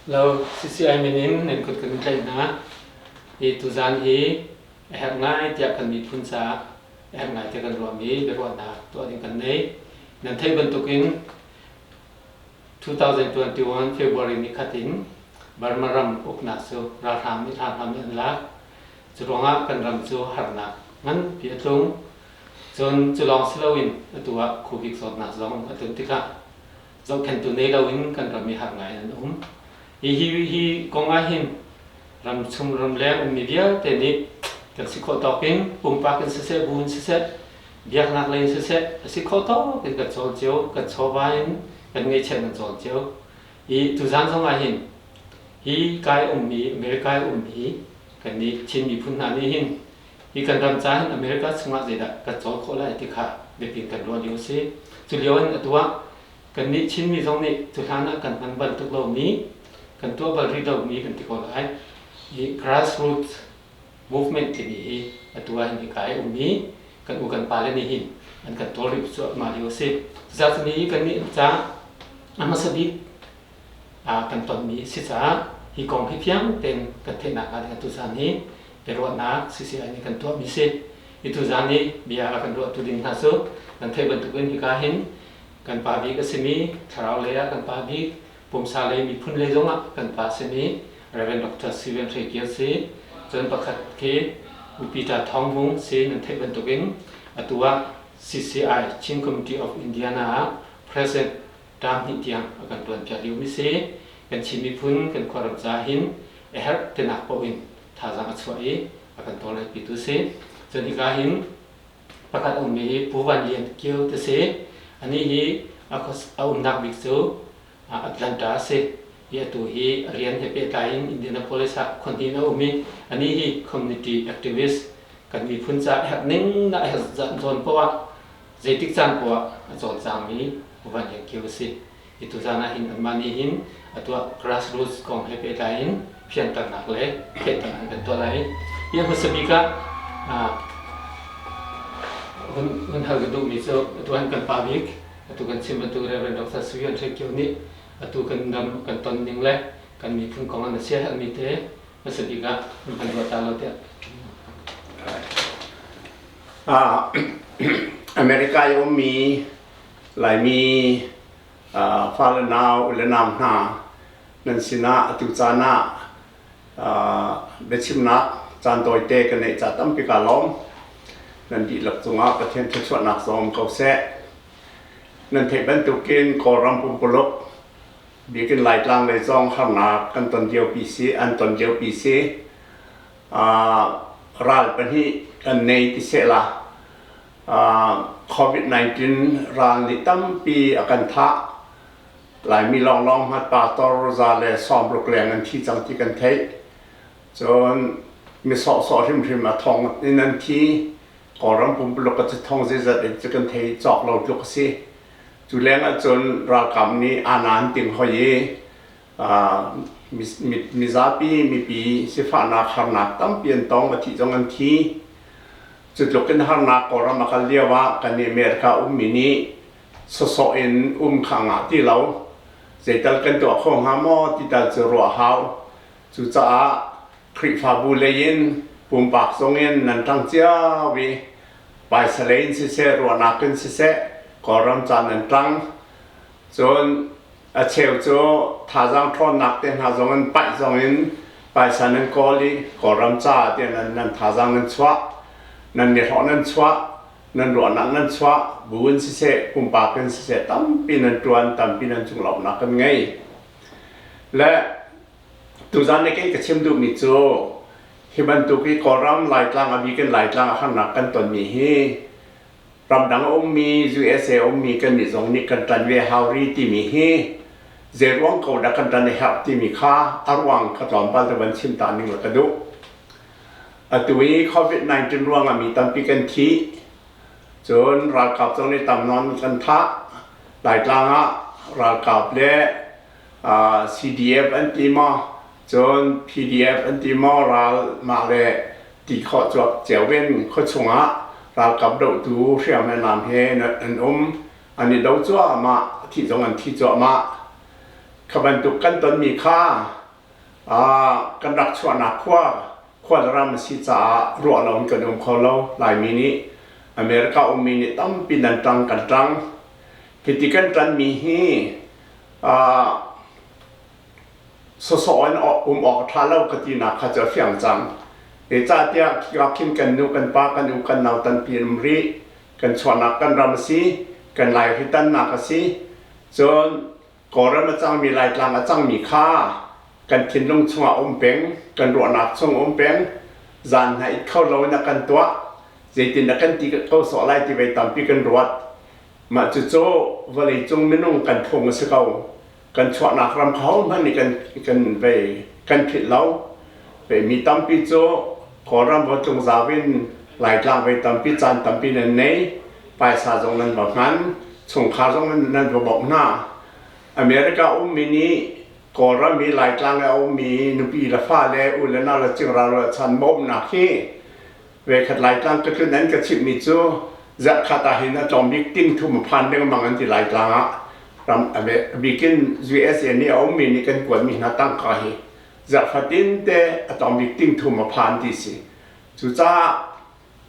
Lo CCI min in nan kut kan tlaih hna. Hi tuzaan hi a herh ngai tiah kan miphun caah a herh ngai tiah kan ruahmi biaruahnak tuah ding kan nei. Nan theih bantukin 2021 February ni khat in Burma ram uknak cu ralhrang nih ralhrang nih an lak. Cu ruangah kan ram cu harnak nganpi a tlung. Cun cu lawng si loin atu ah Covid zawtnak zong a tlun tikah zohkhenhtu nei loin kan ram i har ngai an um. Hi hi hi kong ah hin ram chung ramleng ummi vialte nih kan si khawh tawk in pumpak in siseh bu in siseh biaknak lei in siseh a si khawh tawk in kan cawl cio, kan chawva in kan ngeihchiah kan cawl cio. I tuzaan zong ah hin hi kai ummi America i ummi kan nih Chin miphun hna nih hin hi kan ram ca hin America chungah zeidah kan cawl khawh lai ti kha biapin kan ruah lio a si. Cu lio in atu ah kannih Chinmi zong nih cu hlan ah kan hman bantuk lomi kan tuah bal rih lomi kan ti ko lai. Hi grassroots movement timi hi atu ah hin hika i ummi kan u kan pale nih hin an kan tawlrih cuahmah lio a si. Cucaah ni kannih ca a hmasa bik kan tonmi a si caah hi kong hi fiang tein kan theihnak hnga ding tuzaan hi biaruahnak CCI nih kan tuahmi si. Hi tuzaan i bia a kan ruahtu ding hna cu nan theih bantukin hika hin kan pa bik a simi thlarau lei ah kan pa bik pumsa lei miphun lei zongah kan pa simi Reverend Dr. Steven Hre Kio si. Cun pakhat khi U Peter Thawng Hmung si nan theih bantukin atu ah CCI Chin Committee of Indiana ah President ṭam hnih tiang a kan ṭuanpiak liomi si. Kan Chin miphun kan khuaram ca hin a herh tinak paoh in thazaang a chuah i a kan tawlrelpitu si. Cun hika hin pakhat a ummi hi Pu Van Lian Kio ti si. Anih hi a umnak bik cu Atlanta a si. Hi atu hi a rian he pehtlai in Indianapolis ah khuahnih in a um i anih hi community activist kan miphun ca a herh ning na a herh zawn poah ah zeitik caan poah ah a cawlcangmi Pu Van Lian Kio a si. Hi tuzaan ah hin anmah nih hin a tuah grassroots kong he pehtlai in fianternak le theihternak an kan tuah lai. Hi a hmasa bik ah hun hal ka duhmi cu atu han kan pa bik atu kan chim bantuk Reverend Dr. Suyan Hre Kio nih atu kan ram kan ton ning le kan miphun kong an sia herhmi te hmasa bik ah hun kan ruah ta lo tiah. America i ummi Laimi fale nau le nau hna nan sinah atu caan ah biachimnak caan tawite ka neih ca tampi kaa lawm. Nan dihlak cungah Pathian thluachuahnak zong ko seh. Nan theih bantukin Kawlram pumpuluk bikin Laitlang lei zong harnak kan ton liopi si, an ton liopi si. Ral pahnih kan nei ti seh la. COVID-19 ral nih tampi a kan thah. Laimi lawnglawng hmat pastor za le 60 leng an thi cang ti kan theih. Cun mi sawhsawh hrimhrim a thong in an thi. Kawlram pumpuluk a thong zeizat in cu kan thei cawk lo tluk a si. Cu leng ahcun ralkap nih anan ting hoi i mizapi mipi sifahnak harnak tampi an tong a thih zong an thi. Cu tluk in harnak Kawlram a kal lio ah kan nih America ummi nih sawsawh in um kha ngah ti lo. Zeital kan tuah kho hnga maw ti tal cu ruah hau. Cucaah Khrihfabu lei in pumpak zong in nan ṭang cio i phaisa lei in siseh ruahnak in siseh Kawlram ca nan ṭang. Cun a cheu cu thazaang ṭhawnnak te hna zong in paih zong in phaisa nan kawl i Kawlram ca tiah nan, nan thazaang nan chuah, nan nihlawh nan chuah, nan ruahnak nan chuah, bu in siseh, pumpak in siseh tampi nan ṭuan, tampi nan cunglawmhnak kan ngei. Le tuzan i kei ka chim duhmi cu hi bantuk i Kawlram Laitlang a bik in Laitlang a harnak kan tonmi hi ramdang a ummi USA a ummi kannih zong nih kan ṭan ve hau ri timi hi zeiruang ko dah kan ṭan a herh timi kha a ruang ka tlawmpal te van chim ta ning la ka duh. Atu i COVID-19 ruangah mi tampi kan thi. Cun ralkap zong nih tam nawn kan thah. Laitlang ah ralkap le CDF an ti maw, cun PDF an ti maw ral mah le ti khawh cuak cio in khuachung ah ralkap dohtu hriam le nam he an um. An i do cuahmah, thih zong an thi cuahmah. Kha bantuk kan tonmi kha kan rak chuahnak khua khualram a si caah ruah lo in kan um kho lo. Laimi nih America ummi nih tampi nan ṭang kan ṭang. Hiti kan ṭanmi hi sawsawh in um awk a ṭha lo ka tinak kha cu a fiang cang. Zeicahtiah khika khin kan nu kan pa kan u kan nau tampi an um rih. Kan chuahnak kan ram a si, kan laihritannak a si. Cun Kawlram a cangmi Laitlang a cangmi kha kan thinlung chungah um peng, kan ruahnak chung um peng, zan hna it kho lo in a kan tuah. Zeitin a kan ti ko sawh lai ti vei tampi kan ruat. Mah cucu vawleicung minung kan phung a si ko. Kan chuahnak ram kha hohmanh nih kan kan vei kan philh lo. Vei mi tampi cu Kawlram va tlung zau in Laitlang vei tampi caan tampi nan nei. Paisa zong nan va hman. Chungkhar zong nan va bawmh hna. America ummi nih Kawlram i Laitlang i a ummi nupi le fale u le nau le cingral rualchan bawmhnak hi Voikhat Laitlang ka tlun an ka chimhmi cu zarhkhat ah hin a tlawm bik ting thum a phan lengmang an ti. Laitlang ah ram a bikin USA nih a ummi nih kan kuatmi hna tangka hi zarhfatin te a tlawm bik ting thum a phan ti si. Cucaah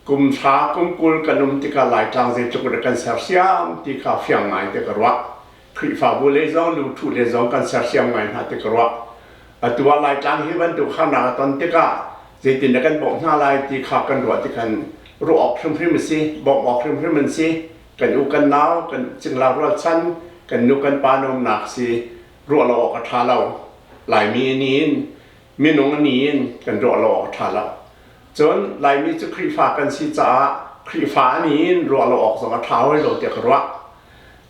kum hra kum 20 kan um tikah Laitlang zeitluk in kan sersiam ti kha fiang ngai te ka ruah. Khrihfabu lei zong luthu lei zong kan sersiam ngai hna ti ka ruah. Atu ah Laitlang hi bantuk harnak a ton tikah zeitin dah kan bawmh hna lai ti kha kan ruah tikhan ruah awk hrimhrim a si, bawmh awk hrimhrim an si. Kan u kan nau, kan cingla rualchan, kan nu kan pa nomnak si ruah lo awk a ṭha lo. Laimi ni in minung ni in kan ruah lo awk a ṭha lo. Cun Laimi cu Khrihfa kan si caah Khrihfa ni in ruah lo awk zong a ṭha hoi lo tiah ka ruah.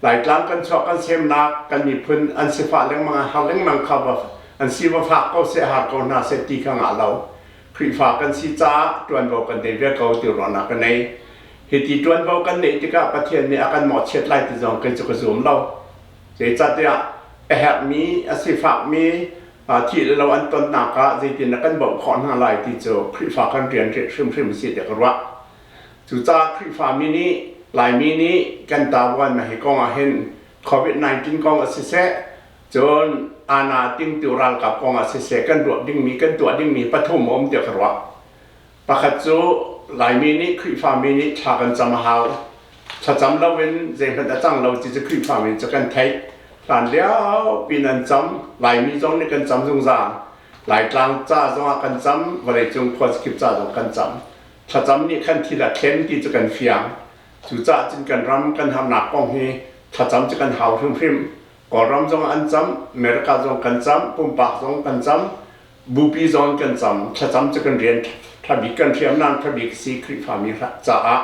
Laitlang kan chuah kan semnak kan miphun an sifah lengmang an har lengmang kha va an si va fak ko seh har ko hna seh ti kha ngah lo. Khrihfa kan si caah ṭuanvo kan nei ve ko ti ruahnak ka nei. Hiti ṭuanvo kan neih tikah Pathian nih a kan mawhchiat lai ti zong kei cu ka zum lo. Zeicahtiah a herhmi, a sifakmi, thih le lo an tonnak ah zeitin a kan bawmh khawh hna lai ti cu Khrihfa kan rian hrimhrim a si tiah ka ruah. Cucaah Khrihfami nih Laimi nih kan tavuan hi kong ah hin COVID-19 kong ah siseh, cun ana tingtu ralkap kong ah siseh kan ruah dingmi kan tuah dingmi pathum a um tiah ka ruah. Pakhat cu Laimi nih Khrihfami nih thla kan cam a hau. Thlacam loin zeihmanh a cang lo ti cu Khrihfami cu kan theih. Hlan lio pin an cam, Laimi zong nih kan cam zungzal. Laitlang ca zongah kan cam, vawleicung khuazakip ca zong kan cam. Thlacam nih khan thil a thlen ti cu kan fiang. Cucaah cun kan ram kan harnak kong hi thlacam cu kan hau hrimhrim. Kawlram zong an cam, America zong kan cam, pumpak zong kan cam, bupi zong kan cam. Thlacam cu kan rian ṭha bik, kan hriamnam ṭha bik si Khrihfami caah.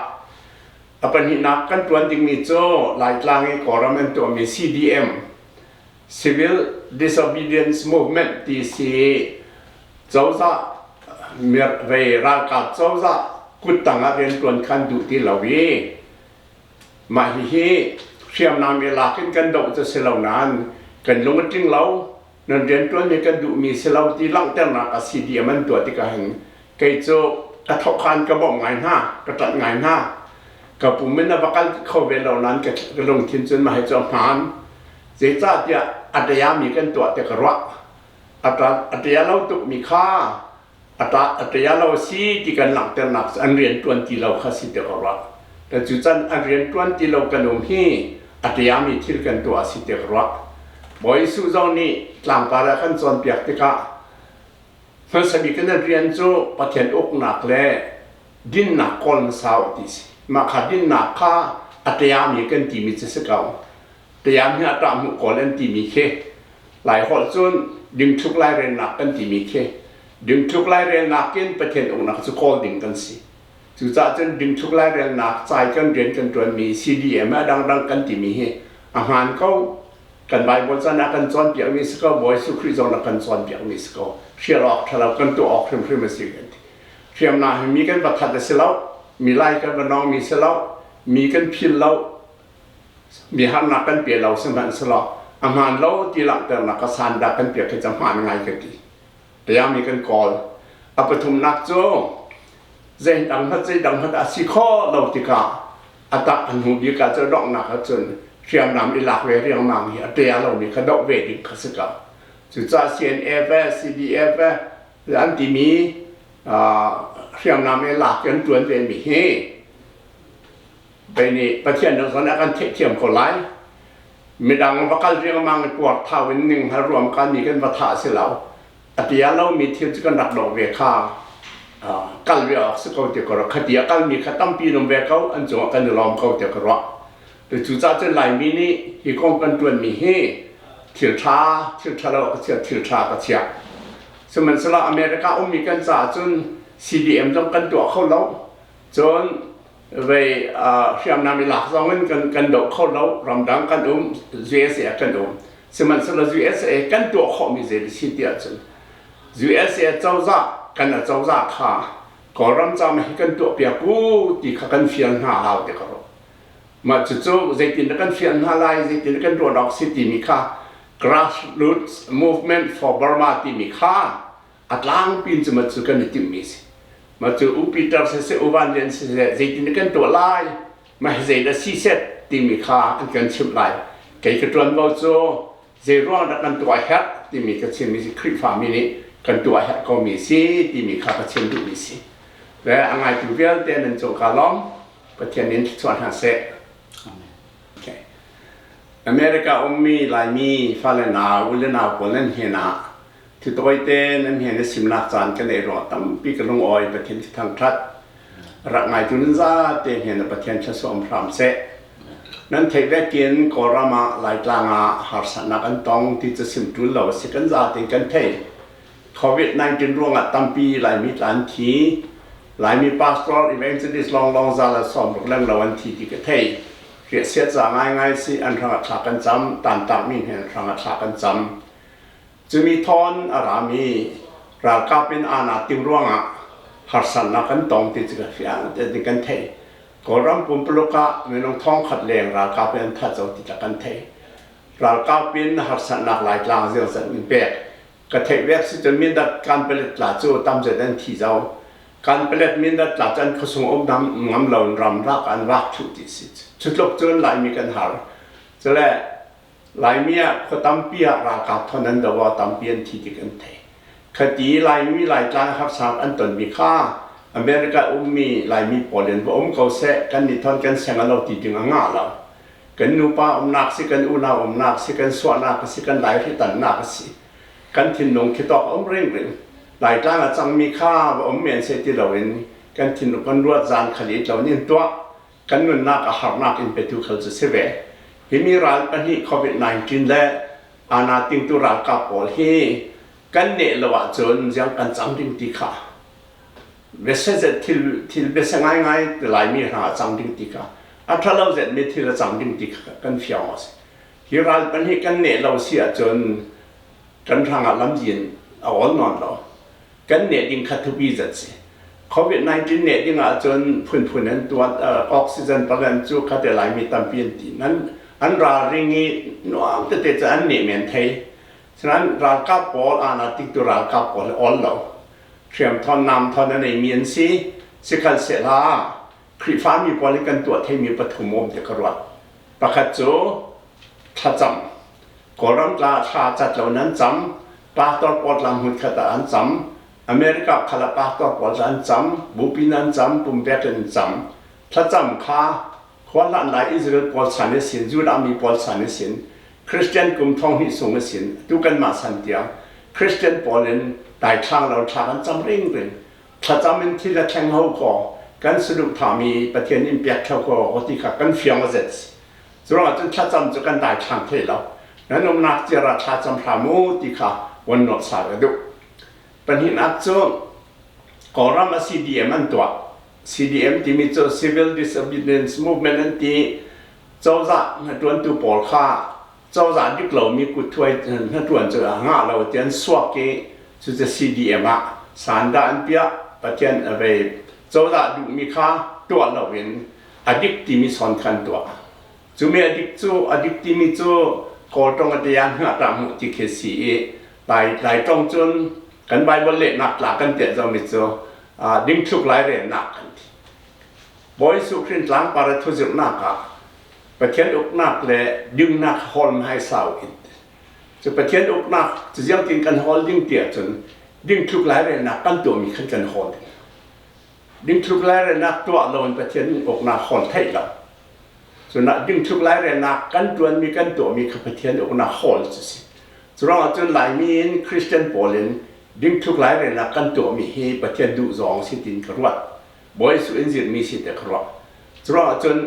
A pahnihnak kan ṭuan dingmi cu Laitlang i Kawlram an tuahmi CDM, Civil Disobedience Movement ti si cozah vei ralkap cozah kuttang ah rianṭuan khan duh ti lo i mah hihi hriamnam i lak in kan doh cu si lo nain kan lung a tling lo, nan rianṭuan hi kan duhmi si lo ti langhternak a CDM an tuah tikah hin kei cu ka thokhan ka bawmh ngai hna, ka ṭanh ngai hna. Ka pum in a va kal kho ve lo nain ka lungthin cun mah hi cu a hmaan. Zeicahtiah a ṭiami kan tuah ti ka ruah. A ṭia lo tukmi kha a ṭia lo a si ti kan langhternak cu an rian ṭuan ti lo kha si ti ka ruah. Cu can an rian ṭuan ti lo kan um hi a ṭiami thil kan tuah a si ti ka ruah. Bawi Jesuh zong nih tlangpar ah kan cawnpiak tikah hmasa bik in an rian cu Pathian uknak le dinnak kawl hmasa u ti si. Mah kha dinnak kha a ṭiami kan timi cu si ko. Ṭiam hi a ṭah hmuh kawl an timi khi Laiholh cun dingthluk lairelnak kan timi khi dingthluk lairelnak in Pathian uknak cu kawl ding kan si. Cucaah cun dingthluk lairelnak cai kan rian kan ṭuanmi CDM a dangdang kan timi hi a hmaan ko. Kan Bible can ah kan cawnpiakmi si ko, Bawi Jesuh Khrih zong na kan cawnpiakmi si ko. Hrial awk ṭhalo kan tuah awk hrimhrim a si kan ti. Hriamnam hi mi kan va that a si lo, mi lai kan va nawngmi si lo, mi kan phil lo, mi harnak kan pe lo sihmanhsehlaw a hmaan lo ti langhternak a sandah kan pek hi cu hmaan ngai ka ti. Tiangmi kan kawl. A pathumnak cu zeidang hmat zeidang hmat a si kho lo tikah a tak a hnu bik ah cu donghnak ah cun Hriamnam i lak ve riangmang hi a ṭia lomi kha doh ve ding kha si ko. Cucaah CNF, CDF an timi hriamnam i lak an ṭuan ve mi hi pei nih Pathian nih zon a kan theihthiam ko lai. Midang va kal riangmang i puar thau in ning hal ruam ka mi kan va thah si lo. A tia lomi thil cu kan rak doh ve kha kal ve awk si ko ti ka ruah. Khati a kalmi kha tampi an um ve ko, an cungah kan i lawm ko tiah ka ruah. Cucaah cun Laimi nih hi kong kan ṭuanmi hi thil ṭha, thil ṭhalo ka chiah, thil ṭha ka chiah. Sihmanhsehlaw America ummi kan caah cun CDM zong kan tuah kho lo. Cun vei hriamnam i lak zong in kan kan doh kho lo. Ramdang kan um, USA ah kan um. Sihmanhsehlaw USA kan tuah khawhmi zei a si ti ahcun USA cozah kan a cozah kha Kawlram cam hi kan tuahpiak u ti kha kan fial hna hau ti ka ruah. Mah cucu zeitin dah kan fial hna lai, zeitin dah kan ruah awk si timi kha Grassroots Movement for Burma timi kha a tlangpi in cu mah cu kan i timhmi si. Mah cu U Peter siseh, U Van Lian siseh, zeitin dah kan tuah lai, mah hi zeidah si set timi kha an kan chimh lai. Kei ka ṭuanvo cu zei ruang dah kan tuah herh timi ka chimmi si Khrihfami nih kan tuah herh komi si timi kha ka chim duhmi si. Le a ngaitu vialte nan cung ka lawm. Pathian in thluachuah hna seh. Okay. America ummi Laimi fale nau u le nau pawl nan hen ah thitawi te nan hen i simnak caan kan ei ruang tampi ka lungawi Pathian thi thangthat rak ngaitu nan za te hen Pathian thlasawm hram seh. Nan theih vekin Kawlram ah Laitlang ah harsatnak an tong ti cu sim tul lo a si kan za tein kan thei. COVID-19 ruangah tampi Laimi tla an thi. Laimi pastor evangelist lawnglawng zal an sawm ruk lenglo an thi ti ka thei. Riahsiat za ngaingai si an hrangah thla kan cam, tantakmi hnen hrangah thla kan cam. Cumi thawn a rami ralkap in ana tim ruangah harsatnak kan tong ti cu ka fiang te kan thei. Kawlram pumpuluk ah minung thong khat leng ralkap in an that zo ti kan thei. Ralkap in harsatnak Laitlang ziang zat in pek. Ka theih vek si cun Mindat Kanpalet tla cu tam zet an thi zau. Kanpalet Mindat tla cu an khuasung um dam ngam lo in ram rak an vak thuh ti si. Cu tluk cun Laimi kan har. Cule Laimi ah khua tampi ah ralkap thon an do ah tampi an thi tik an thei. Khati Laimi Laitlang harsak an tonmi kha America ummi Laimi pawl in va um ko seh kan nih thon kan seng lo ti ding a ngah lo. Kan nupa umnak si, kan unau umnak si, kan suahnak a si, kan laihritannak a si. Kan thinlung khi tawk um ringring. Laitlang a cangmi kha va um men seh ti loin kan thinlung kan ruat zan khal i tlo in tuah kan nunnak a harnak in petu khal cu si ve. Hi mi ral pahnih COVID-19 le ana tingtu ralkap pawl hi kan neh lo ahcun ziang kan cang ding ti kha biasa thil thil biasa ngaingai Laimi hna a cang ding ti kha a ṭhalo zetmi thil a cang ding ti kha kan fiang awk a si. Hi ral pahnih kan neh lo si ahcun kan hrangah lamzin a awl nawn lo. Kan neh ding kha thupi zat si. COVID-19 neh ding ahcun phunphun an tuan oxygen palen cu kha te Laimi tampi an ti. Nan an ralring i nuam tete cu an neh men thei. Sinain ralkap pawl ana tiktu ralkap pawl awl lo. Hriamthawn namthawn a neimi an si. Sikhalsehla Khrihfami pawl nih kan tuah theimi pathum um ti ka ruat. Pakhat cu thlacam. Kawlram tla thla cat lo nan cam, pastor pawl tla hmun khat ah an cam, America khal ah pastor pawl tla an cam, bupi nan cam, pumpek in cam. Thlacam kha khualhlan lai Israel pawl chan i sin, Judah mi pawl chan i sin, Christian kum thong hnih sung i sin, tu kanmah san tiang Christian pawl in daithlang lo thla kan cam ringring. Thlacam in thil a thleng ho kaw kan saduhthahmi Pathian in pek theo ko ti kha kan fiang a zet si. Curuangah cun thlacam cu kan daithlang thei lo. Nan umnak ciar ah thlacam hram u ti kha wan nawt sal ka duh. Pahnihnak cu Kawlram ah CDM an tuah. CDM timi cu Civil Disobedience Movement an ti. Cozah hnaṭuantu pawl kha cozah dik lomi kuthuai hnaṭuan cu a ngah lo ti an suak i cucu CDM ah sandah an piah. Pathian a vei cozah duhmi kha tuah loin a dik timi son kha an tuah. Cu mi a dik cu a dik timi cu Kawlṭong a tiang hngah ṭah hmuh ti khi si i Lai Laiṭong cun kan Baibal lehnak tla kan tiah zomi cu dingthluk lairelnak kan ti. Bawi Jesuh Khrih tlangpar a thuzirhnak ah Pathian uknak le dingnak hawl hmaisau in cu Pathian uknak cu ziangtin kan hawl ding ti ahcun dingthluk lairelnak kan tuahmi khan kan hawl ding. Dingthluk lairelnak tuah loin Pathian uknak hawl theih lo. Cunah dingthluk lairelnak kan ṭuanmi kan tuahmi kha Pathian uknak hawl cu si. Curuangah cun Laimi in Christian pawl in dingthluk lairelnak kan tuahmi hi Pathian duh zawng si tiin ka ruat. Bawi Jesuh in zirhmi si te ka ruah. Curuangah cun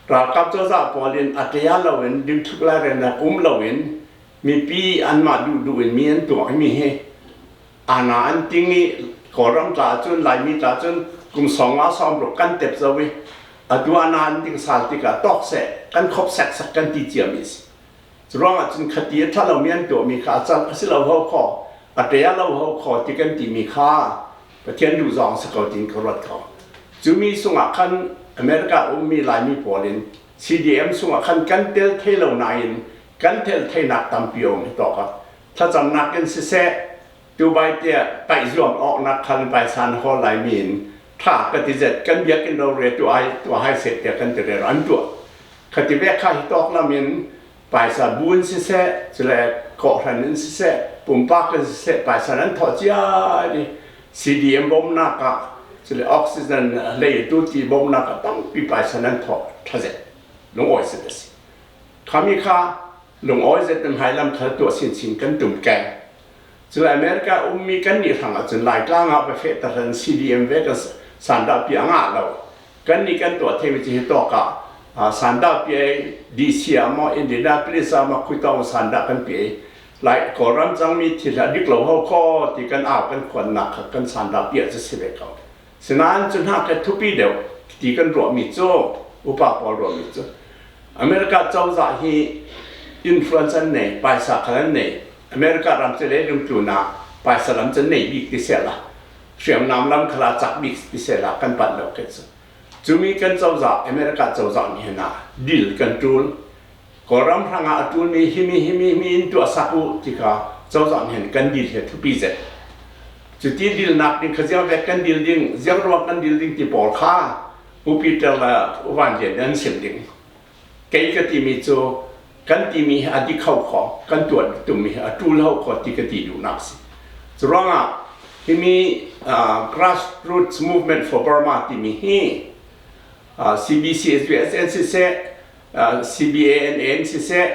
ralkap cozah pawl in a ṭia loin dingthluk lairelnak um loin mipi anmah duhduh in mi an tuak mi hi ana an ting i Kawlram tla cun Laimi tla cun kum sawng nga sawm ruk kan tep zo i atu ana an ding sal tikah tawk seh kan khop sek sek kan ti cia mi si. Curuangah cun khati a ṭha lomi an tuahmi kha a cang a si lo ho kho a ṭe lo ho kho ti kan timi kha Pathian duh zawng si ko tiin ka ruat ko. Cu mi sungah khan America ummi Laimi pawl in CDM sungah khan kan tel thei lo nain kan tel theinak tampi a um hi tawk ah thlacamnak in siseh Dubai tiah paih zuam awknak khan paisan hawl Laimi in tha ka ti zet kan biakinn rore tu ai tuah hai seh tiah kan ti rero an tuah khati ve kha hi tawk lam in paisa bu in siseh cule kawhhran in siseh pumpak in siseh paisa nan thawh cia i CDM bawmnak ah cule oxygen lei tu ti bawmnak ah tampi paisa nan thawh thazet lungawi set a si khami kha lungawi zet in hmailam khal tuah chinchin kan tum ke cu America ummi kan nih hrang ahcun Laitlang ah va feh tahran CDM ve kan sandah pi a ngah lo kan nih kan tuah themi cu hi tawk ah sandah pi DC ah maw Indianapolis ah maw khuitong sandah kan pi lai Kawlram cangmi thil a dik lo ho kho ti kan au kan khuannak kha kan sandah pi cu si ve ko sinain cu hna ka thupi deuh ti kan ruahmi cu upa pawl ruahmi cu America cozah hi influence an nei paisa khal an nei America ram cu le lungtlun ah paisa lam cu nei bik ti seh la hriamnam lam khala cak bik ti seh la kan panh lo ke cu cumi kan cozah America cozah nih hin ah deal kan tul Kawlram hrangah a tul mi himi himi himi in tuah sak u ti kha cozah nih hin kan deal he thupi zet cu ti deal nak ding kha ziang vek kan deal ding ziang ruang kan deal ding ti pawl kha U Peter le U Van Lian an sim ding kei ka timi cu kan timi hi a di kho kho kan tuan tummi hi a tul ho kho ti ka ti duhnak si cu ruangah himi grassroots movement for Burma timi hi CBC SBSN siseh CBANN siseh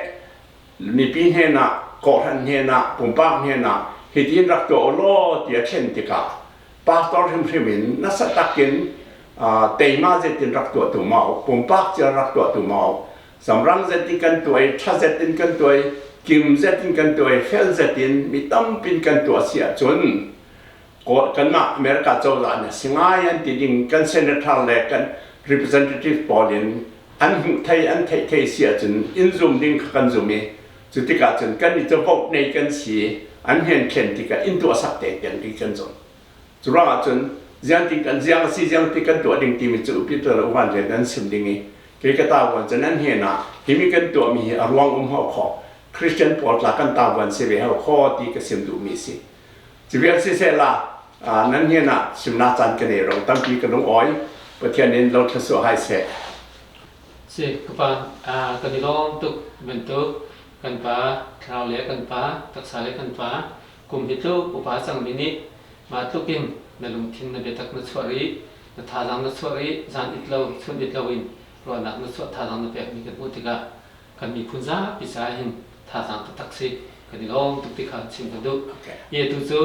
mipi hnenah kawhhran hnenah pumpak hnenah hitin rak tuah law ti a thlen tikah pastor hrimhrim in nasa takin teima zetin rak tuah tu mau pumpak cia rak tuah tu mau Samrang zet in kan tuai, ṭha zet in kan tuai, kim zet in kan tuai, fel zet in mi tampin kan tuah si ahcun kanmah America cozah nih si ngai an ti ding kan senator le kan representative pawl in an hmuh thei an theih thei si ahcun in zum ding kha kan zum i cu tikah cun kan i cu vote nei kan si an hen thlen tikah in tuah sak te tiang ti kan zum Cu ruangah cun ziang ti kan ziang a si ziang ti kan tuah ding timi cu Peter le Uvan rian nan sim ding i kei ka tavuan cu nan hen ah himi kan tuahmi hi a ruang um hau kho Christian pawl tla kan tavuan si ve hau kho ti ka sim duhmi si. Cu vial siseh la nan hen ah simnak caan ka nei ro tampi ka lung awi Pathian in lo thlasua hai seh. Si ka pa kan i lawm tuk bantuk kan pa thlarau le kan pa taksa le kan pa Kum hi tluk upa cangmi nih mah tluk in na lungthin na biatak na chuah rih, na thazaang na chuah rih, zan it lo, chun it lo in ruahnak na chuah thazaang na pekmi kan hmuh tikah kan miphun zapi caah hin thazaang taktak si kan i lawm tuk ti kha chim kan duh. Hi atu cu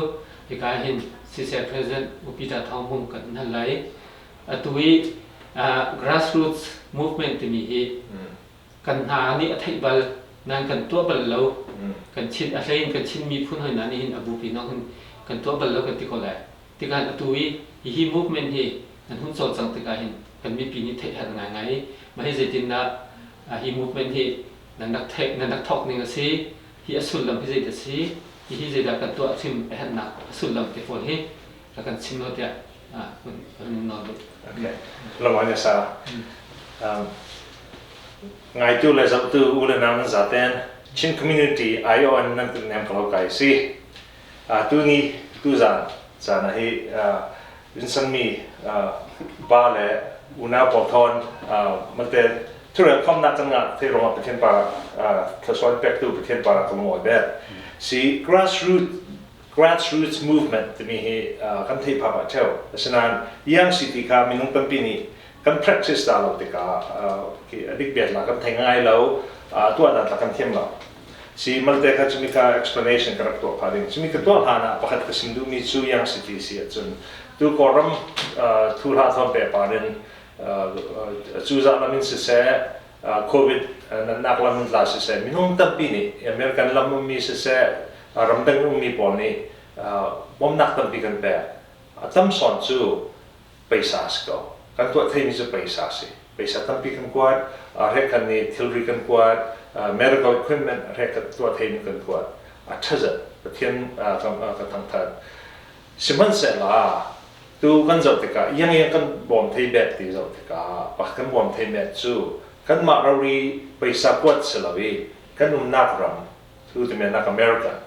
hika hin CCI President U Peter Thawng Hmung kan in hal lai. Atu i grassroots movement timi hi kan hna nih a theih bal nan kan tuah bal lo kan Chin a hlei in kan Chin miphun hoi hna nih hin a bupi nong hin kan tuah bal lo kan ti ko lai tikah atu i hihi movement hi nan hun cawlcang tikah hin kan mipi nih theih har ngaingai i mah hi zeitindah hi movement hi nan rak theih nan rak thawk ning a si hi a sullam hi zeidah si hihi zeidah kan tuah hrim a herhnak a sullam te pawl hi rak kan chim lo tiah Okay. Lawang sa. Ngaitu le zohtu u le nau nan zaten Chin community ION nan kun nem ko kai si. Tu ni tu zan zan hi Vincent mi pa le unau pawl thon mate Thurel khomnak kan ngah thei ruangah Pathian par thluachuah pektu Pathian par ka lungawi bet. Si grassroots movement timi hi kan thei phak ah theo. Asinain Yang City kha minung tampi nih kan practice dah lo tikah a dik biat la kan thei ngai lo, tuah dan la kan thiam lo. Si malte kha cumi kha explanation ka rak tuah pha ding. Cumi ka tuah hlan ah pakhat ka sim duhmi cu Yang City si ahcun tu Kawlram thu hlah thon pe par in cuzah lam in siseh, COVID natnak lam in tla siseh, minung tampi nih American lam ummi siseh, ramdang ummi pawl nih bawmhnak tampi kan pek. A tam sawn cu paisa a si ko. Kan tuah theimi cu paisa a si. Paisa tampi kan kuat, hrekhan nih thilri kan kuat, medical equipment hrekhat tuah theimi kan kuat. A ṭhazat Pathian ka thangṭhat. Sihmanhsehlaw tu kan zoh tikah iang kan bawm thei bet ti zoh tikah pakhat kan bawm thei met cu kanmah rori paisa kuat si lo i kan umnak ram tu ti men nak America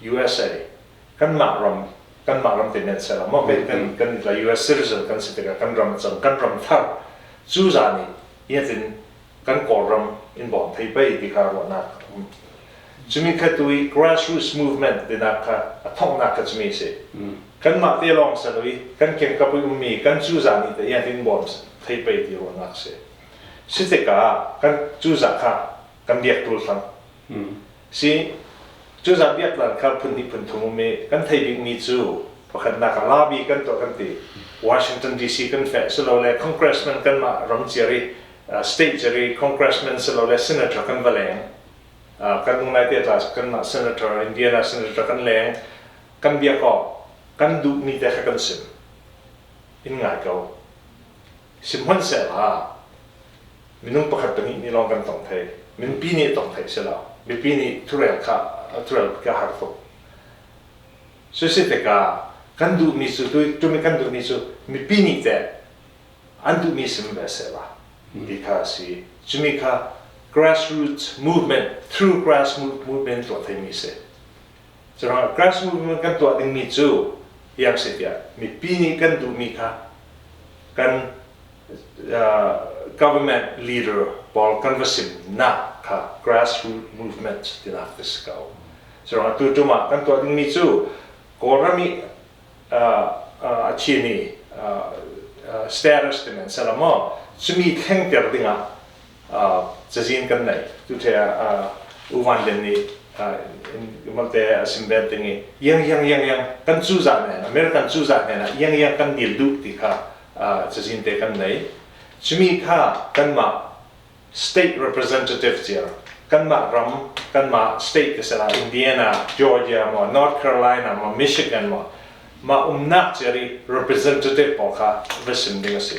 USA kanmah ram kanmah ram te men sela maw kan kan la US citizen kan si tikah kan ram cang kan ram thar cu za nih iatin kan Kawlram in bawm thei pei ti kha ruahnak um. Cumi kha tu i grassroots movement tinak kha a thawknak kha cumi si. Kanmah te lawng sa lo i kan kengkap i ummi kan cuza nih te ian in bawm thei pei ti ruahnak si. Si tikah kan cuza kha kan biak tul hlang. Si cuza biak lan kha phun hnih phun thum um i kan thei bikmi cu pakhatnak ah lobby kan tuah kan ti. Washington DC kan feh silole congressman kanmah ram ciar i state jari congressman silole senator kan va leng kan nung lai te tla kan senator Indiana senator kan leng kan bia ko kan duh mi te kha kan sim in ngai ko sihmanhsehlaw minung pakhat pahnih nih lawng kan tong thei minpi nih tong thei si lo mipi nih thurel kha thurel ka har tuk susi tikah kan duh mi cu tu kan duh mi cu mipi nih teh an duhmi sim ve sehla ti kha a si. Cumi kha grassroots movement through grassroots movement tuah theimi si. Curuangah grassroots movement kan tuah dingmi cu iang si tiah mipi nih kan duhmi kha kan government leader pawl kan va simnak kha grassroots movement tinak ti si ko. Curuangah tu tum ah kan tuah dingmi cu Kawlram i a thimi status ti men sela maw cumi thlengter dingah cazin kan nei tu the uvan len nih malte a sim bet ding i yang yang yang yang kan cuza nen American cuza nen ah yang yang kan dil duh ti kha cazin te kan nei cumi kha kanmah state representative cia kanmah ram kanmah state te sela Indiana Georgia maw North Carolina maw Michigan maw mah umnak cia i representative pawl kha va sim ding a si.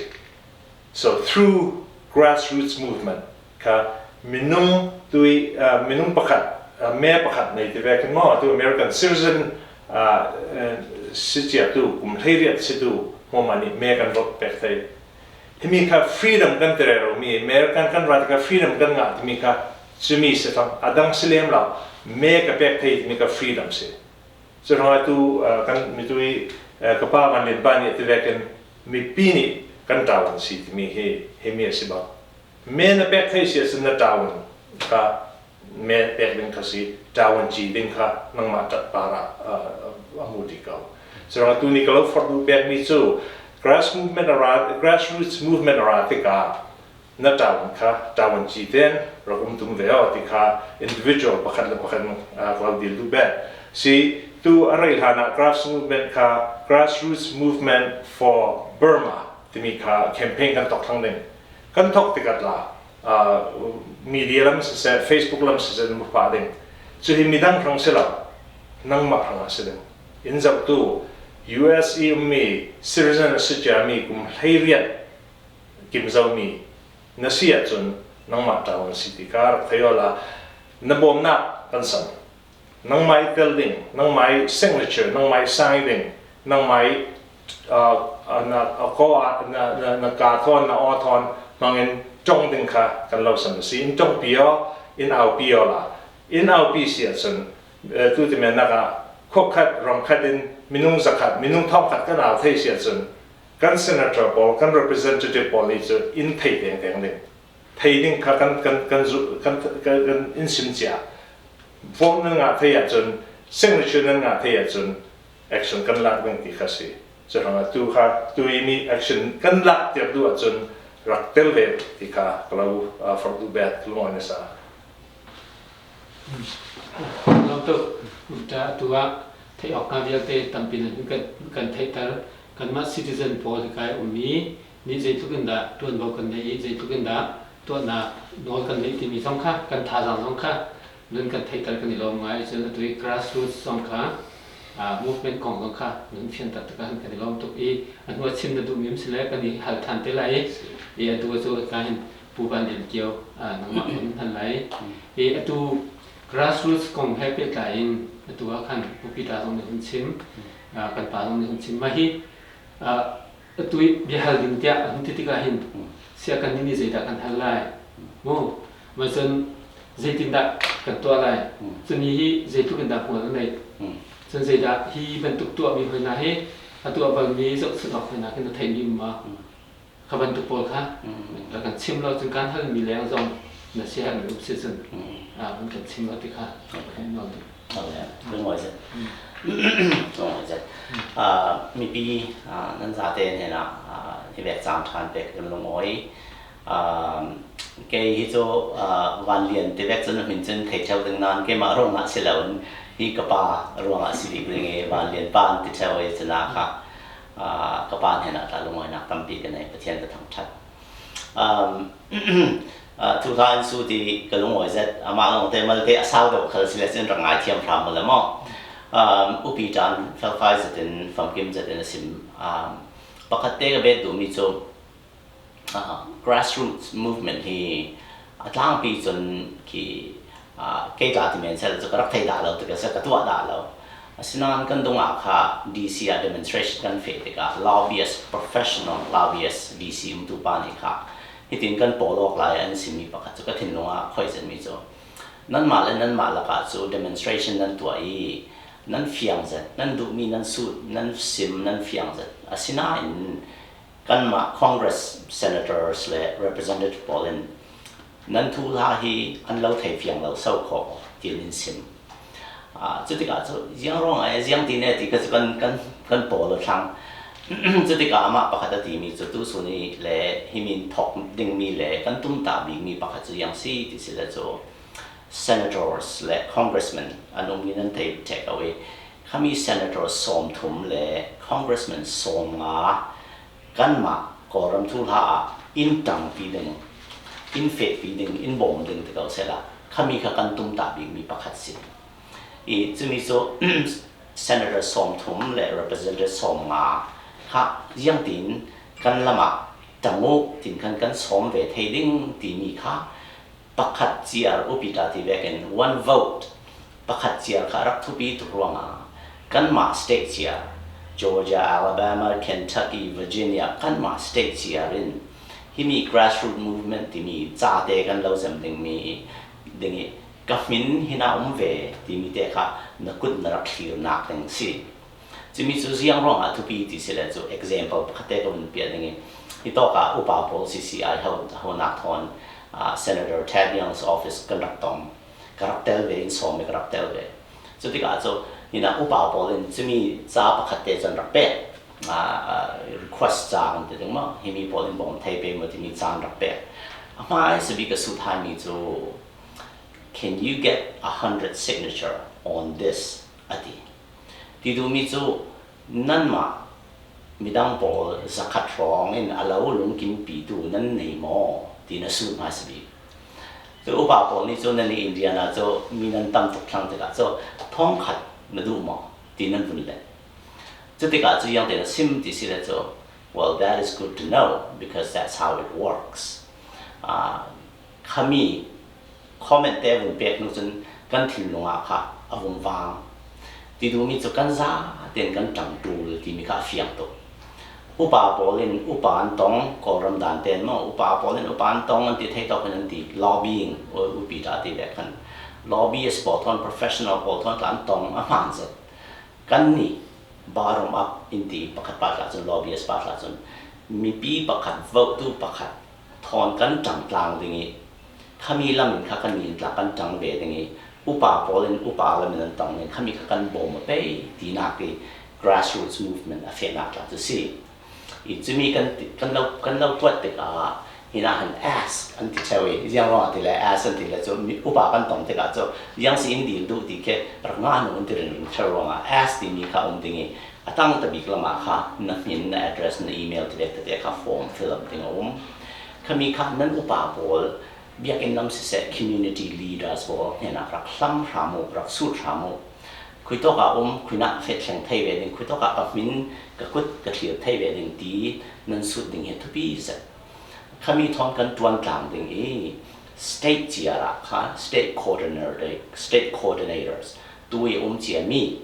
So through grassroots movement kha minung tui minung pakhat me pakhat nei ti ve kan maw tu American citizen si cia tu kum 18 si tu hmoma nih me kan vote pek thei. Himi kha freedom kan ti rero mi American kan ra tikah freedom kan ngah timi kha cumi si fang a dang si lem lo me ka pek thei timi kha freedom si. Curuangah tu kan mitui ka pa van len pa nih ti vekin mipi nih kan ṭawan si timi hi himi a si bak. Me na pek thei si ahcun na ṭawan kha me pek ding kha si ṭawan ci ding kha nangmah ṭat par ah a mu ti ko. Curuangah tu ni ka lo forh duh pekmi cu grass movement a grassroots movement a ra tikah na ṭawan kha ṭawan ci ten rak um tum ve o ti kha individual pakhat le pakhat ka dil duh bet si tu a rei hlan ah grass movement kha grassroots movement for Burma timi kha campaign kan tok thlang ding kan thok tikat la media lam siseh Facebook lam siseh mu fa ding cu hi midang hrang si lo nangmah hrang ah si ding in zohtu US i ummi citizen a si ciami kum 18 kimzomi na si ahcun nangmah ṭawan si ti kha rak thei la na bawmnak kan sam nangmah i tel ding nangmah i signature nangmah i sign ding nangmah i na ko na na ka thon na aw thon mangin tong ding kha kan lo sam si in tong pi o in au pi o la in au pi si ahcun tu ti men nak ah khokhat ram khat in minung zakhat minung thong khat kan au thei si ahcun kan senator pawl kan representative pawl nih cu in thei deng deng ding. Thei ding kha kan kan kan kan kan in sim cia. Vote nan ngah thei ahcun, signature nan ngah thei ahcun action kan lak ding ti kha si. Cuhrangah tu kha tu i mi action kan lak tiak duh ahcun rak tel ve ti kha ka lo forh duh bet lungawi na sa. Lawm tuk. Ta tu ah theih awk hnga vialte tampi nan kan kan theihter. Kanmah citizen pawl hi kai ummi nih zeitluk in dah ṭuanvo kan neih i zeitluk in dah tuahnak nawl kan neih timi zong kha kan thazaang zong kha nun kan theihter kan i lawm ngai. Cun atu i grassroots zong kha movement kong zong kha nun fianter tikah kan i lawm tuk i a hnu ah chim na duhmi um si le kan i hal ṭhan te lai i atu cu ka hin Pu Van Lian Kio nangmah kun hman lai i atu grassroots kong he pehtlai in atu ah khan Pu Peter zong nih hun chim, kan pa zong nih hun chim. Mah hi atu i biahal ding tiah a hun ti tikah hin sia kan nih zeidah kan hal lai mu, ma cun zeitindah kan tuah lai, cun hi zeitluk in dah hmual a neih, cun zeidah hi bantuk tuahmi hoi hna hi a tuah balmi zohchunh awk hoi hna khi na theihmi um ma, kha bantuk pawl kha rak kan chim lo. Cun kan halmi leng zong na siaherhmi um si cun hun kan chim lo ti kha kan nawl duh. Mipi nan zate hnen ah hi vek cang ṭhan pek kan lungawi. Kei hi cu Van Lian ti vek cun hmin cun thei ṭheo ding nain keimah ruangah si loin hi ka pa ruangah si bik ding i Van Lian pa an ti ṭheo i cuna kha ka pa hnen ah tla lungawinak tampi ka nei, Pathian ka thangṭhat. Thu hla in su ti ka lungawi zet, amah lawng te malte a sau deuh khal si le cun rak ngai thiam hram mu le maw. Upi ṭan felfai zetin famkim zetin a sim. Pakhat te ka bet duhmi cu grassroots movement hi a tlangpi cun khi kei tla ti men sel cu ka rak thei dah lo ti ka se ka tuah dah lo. Asinain kan dung ah kha DC ah demonstration kan feh tikah lobbyist, professional lobbyist DC umtu pa nih kha hitin kan pawl awk lai an simi pakhat cu ka thinlung ah khoi zenmi cu nanmah le nanmah lakah cu demonstration nan tuah i nan fiang zet, nan duhmi nan sut, nan sim, nan fiang zet, asinain kanmah Congress senators le representative pawl in nan thu hla hi an lo thei fiang lo so kho tiin in sim. Cu tikah cu ziang ruang ai ziang ti ne ti ka cu kan kan kan pawl a thlang. Cu tikah amah pakhat a timi cu tu sun i le himin thok dingmi le kan tum ta bikmi pakhat cu yang si ti si le cu senators le congressmen an um in an thei ṭhek ko i khami senator 30 le congressman 50 kanmah Kawlram thu hla ah inn ṭangpi ding, inn fehpi ding, inn bawm ding ti ko sehla khami kha kan tum ta bikmi pakhat si. I cumi cu senator 30 le representative 50 kha ziang tin kan lam ah ṭang u tin khan kan sawm ve thei ding timi kha pakhat ciar upi ta ti vekin one vote pakhat ciar kha rak thupi tuk ruangah kanmah state ciar Georgia, Alabama, Kentucky, Virginia kanmah state ciar in himi grassroots movement timi ca te kan lo zem dingmi ding i ka hmin hina um ve timi te kha na kut na rak thlirnak ding si. Cimi cu ziang ruangah thupi ti si le cu example pakhat te ka vun piah ding i hi tawk ah upa pawl CCI ho honak thawn Senator Ted Young's office kan rak tong, ka rak tel ve, in sawm i ka rak tel ve. Cu tikah cu hina upa pawl in cumi ca pakhat te cun rak pek, request ca kan ti ding maw, himi pawl in bawm thei pe maw timi ca an rak pek. A hmai sabi ka sut haimi cu "Can you get 100 signature on this?" ati. Ti duhmi cu nanmah midang pawl 100 hrawng in a lo lungkim pitu nan nei maw ti na sut hmasa bik. Cu upa pawl nih cun nan i Indiana cu mi nan tam tuk thlang tikah cu 1000 na duh maw ti nan vun let. Cu tikah cu yang tein a sim ti si le cu well, that is good to know because that's how it works. Khami comment te vun pek hnu cun kan thinlung ah kha a vung vang. Ti duhmi cu kan za tein kan ṭang ṭul timi kha a fiang tuk. Upa pawl in upa an tong, Kawlram dan tein maw upa pawl in upa an tong an ti thei tawk in an ti lobbying upi dah ti ve khan lobbyist pawl thon, professional pawl thon an tong a hmaan zet. Kan nih bottom up in ti pakhat pa tla cun, lobbyist pa tla cun mipi pakhat, vote tu pakhat. Thawn kan ṭang tlang ding i khami lam in kha kan in tla kan ṭang ve ding i upa pawl in upa lam in an tang ding khami kha kan bawm a pei tinak i grassroots movement a fehnak tla cu si. I cumi kan lo tuat tikah hina han ask an ti cheu i ziang ruangah ti le ask an ti le cu upa kan tong tikah cu ziang si in dil duh ti khi rak nga nu an ti ring ring ruangah ask timi kha um ding i a tang tabik lamah kha na hmin na address na email ti tete kha form fill up ding a um. Khami kha nan upa pawl biakinn lam siseh community leaders pawl hnenah rak hlam hram u, rak sut hram u. Khui tawk ah um khuinak fet thleng thei ve ding, khui tawk ah ka hmin ka kut ka thlir thei ve ding ti nan sut ding hi thupi zet. Khami thawng kan tuan tlang ding i state ciar ah kha state coordinator state coordinators tu i um cia mi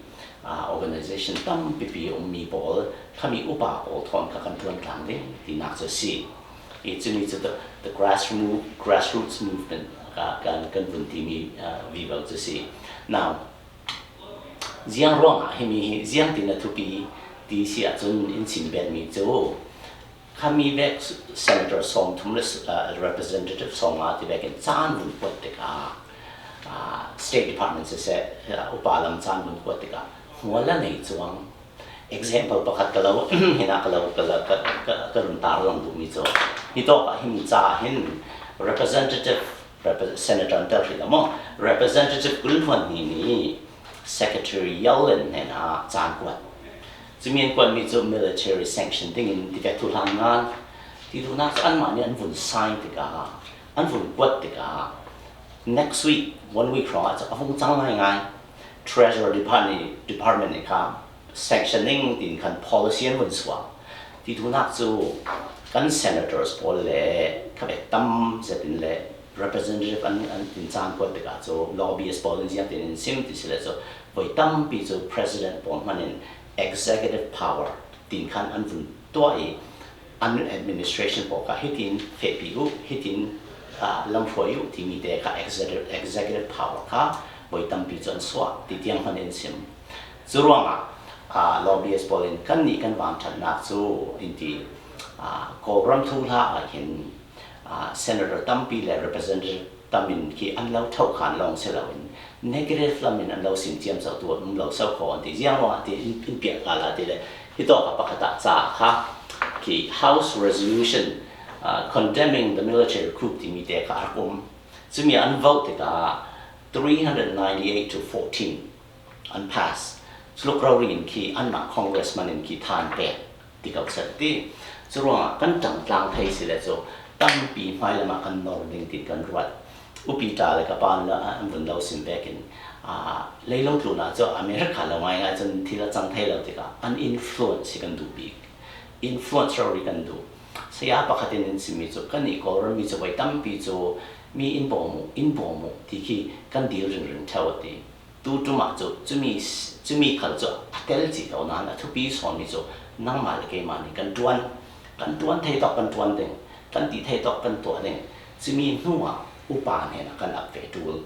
organization tampipi ummi pawl khami upa pawl thawn kha kan tuan tlang ding tinak cu si. I cumi cu the grassroots movement kan vun timi vivo cu si. Now ziang ruangah himi hi ziang tin a thupi ti si ahcun in chim benmi cu khami vek senator 30 le representative 50 ti vek in caan vun kuat tikah State Department siseh upa lam caan vun kuat tikah hmual a nei cuang. Example pakhat ka lo hina ka lo ka run tar lang duhmi cu hi tawk ah hin ca hin representative senator an tel hrih lo maw representative 20 ni nih Secretary Yellen hnenah caan kuat. Cumi an kuatmi cu military sanction dingin tivek thu hlan ngan ti duhnak cu anmah nih an vun sign tikah an vun kuat tikah next week one week hrawng ah a vung cang ngaingai. Treasury Department nih kha sanctioning tiin khan policy an vun chuah. Ti duhnak cu kan senators pawl le khabek tam zet in le representative an in caan kuat tikah cu lobbyist pawl in ziang tin in sim ti si le cu voi tampi cu president pawl hman in executive power tin khan an vun tuah i an administration pawl kha hitin fehpi u, hitin lamhruai u timi te kha executive power kha voi tampi cu an suah ti tiang hman in sim. Cu ruangah lobbyist pawl in kan nih kan van ṭhatnak cu in ti Kawlram thu hla ah hin senator tampi le representative tam in khi an lo tho khan lawng si loin negative lam in an lo sim ciam so tu um lo so kho an ti. Ziang ruangah ti in piah ka la ti le hi to ka pakhat ah ca kha khi House resolution condemning the military coup timi te kha a rak um. Cumi an vote tikah 398 to 14 an pass. Tluk rori in khi anmah congressman in khi than pek ti ko seh ti. Cu ruangah kan ṭang tlang thei si le cu tampi hmailam ah kan nor ding ti kan ruat. Upi ṭa le ka pa an vun lo sim bek in leilung tlun ah cu America lo ngaingai cun thil a cang thei lo tikah an influence hi kan duh bik. Influence rori kan duh. Saya pakhat in an chimmi cu kan i Kawlram mi cu voi tampi cu mi in bawm u, in bawm u ti khi kan dil ringring ṭheo a ti. Tuṭum ah cu cumi khal cu a tel ci ko nain a thupi sawnmi cu nangmah le keimah nih kan ṭuan. Kan ṭuan thei tawk kan ṭuan ding, kan ti thei tawk kan tuah ding. Cumi hnu ah upa hnenah kan ap ve ṭul.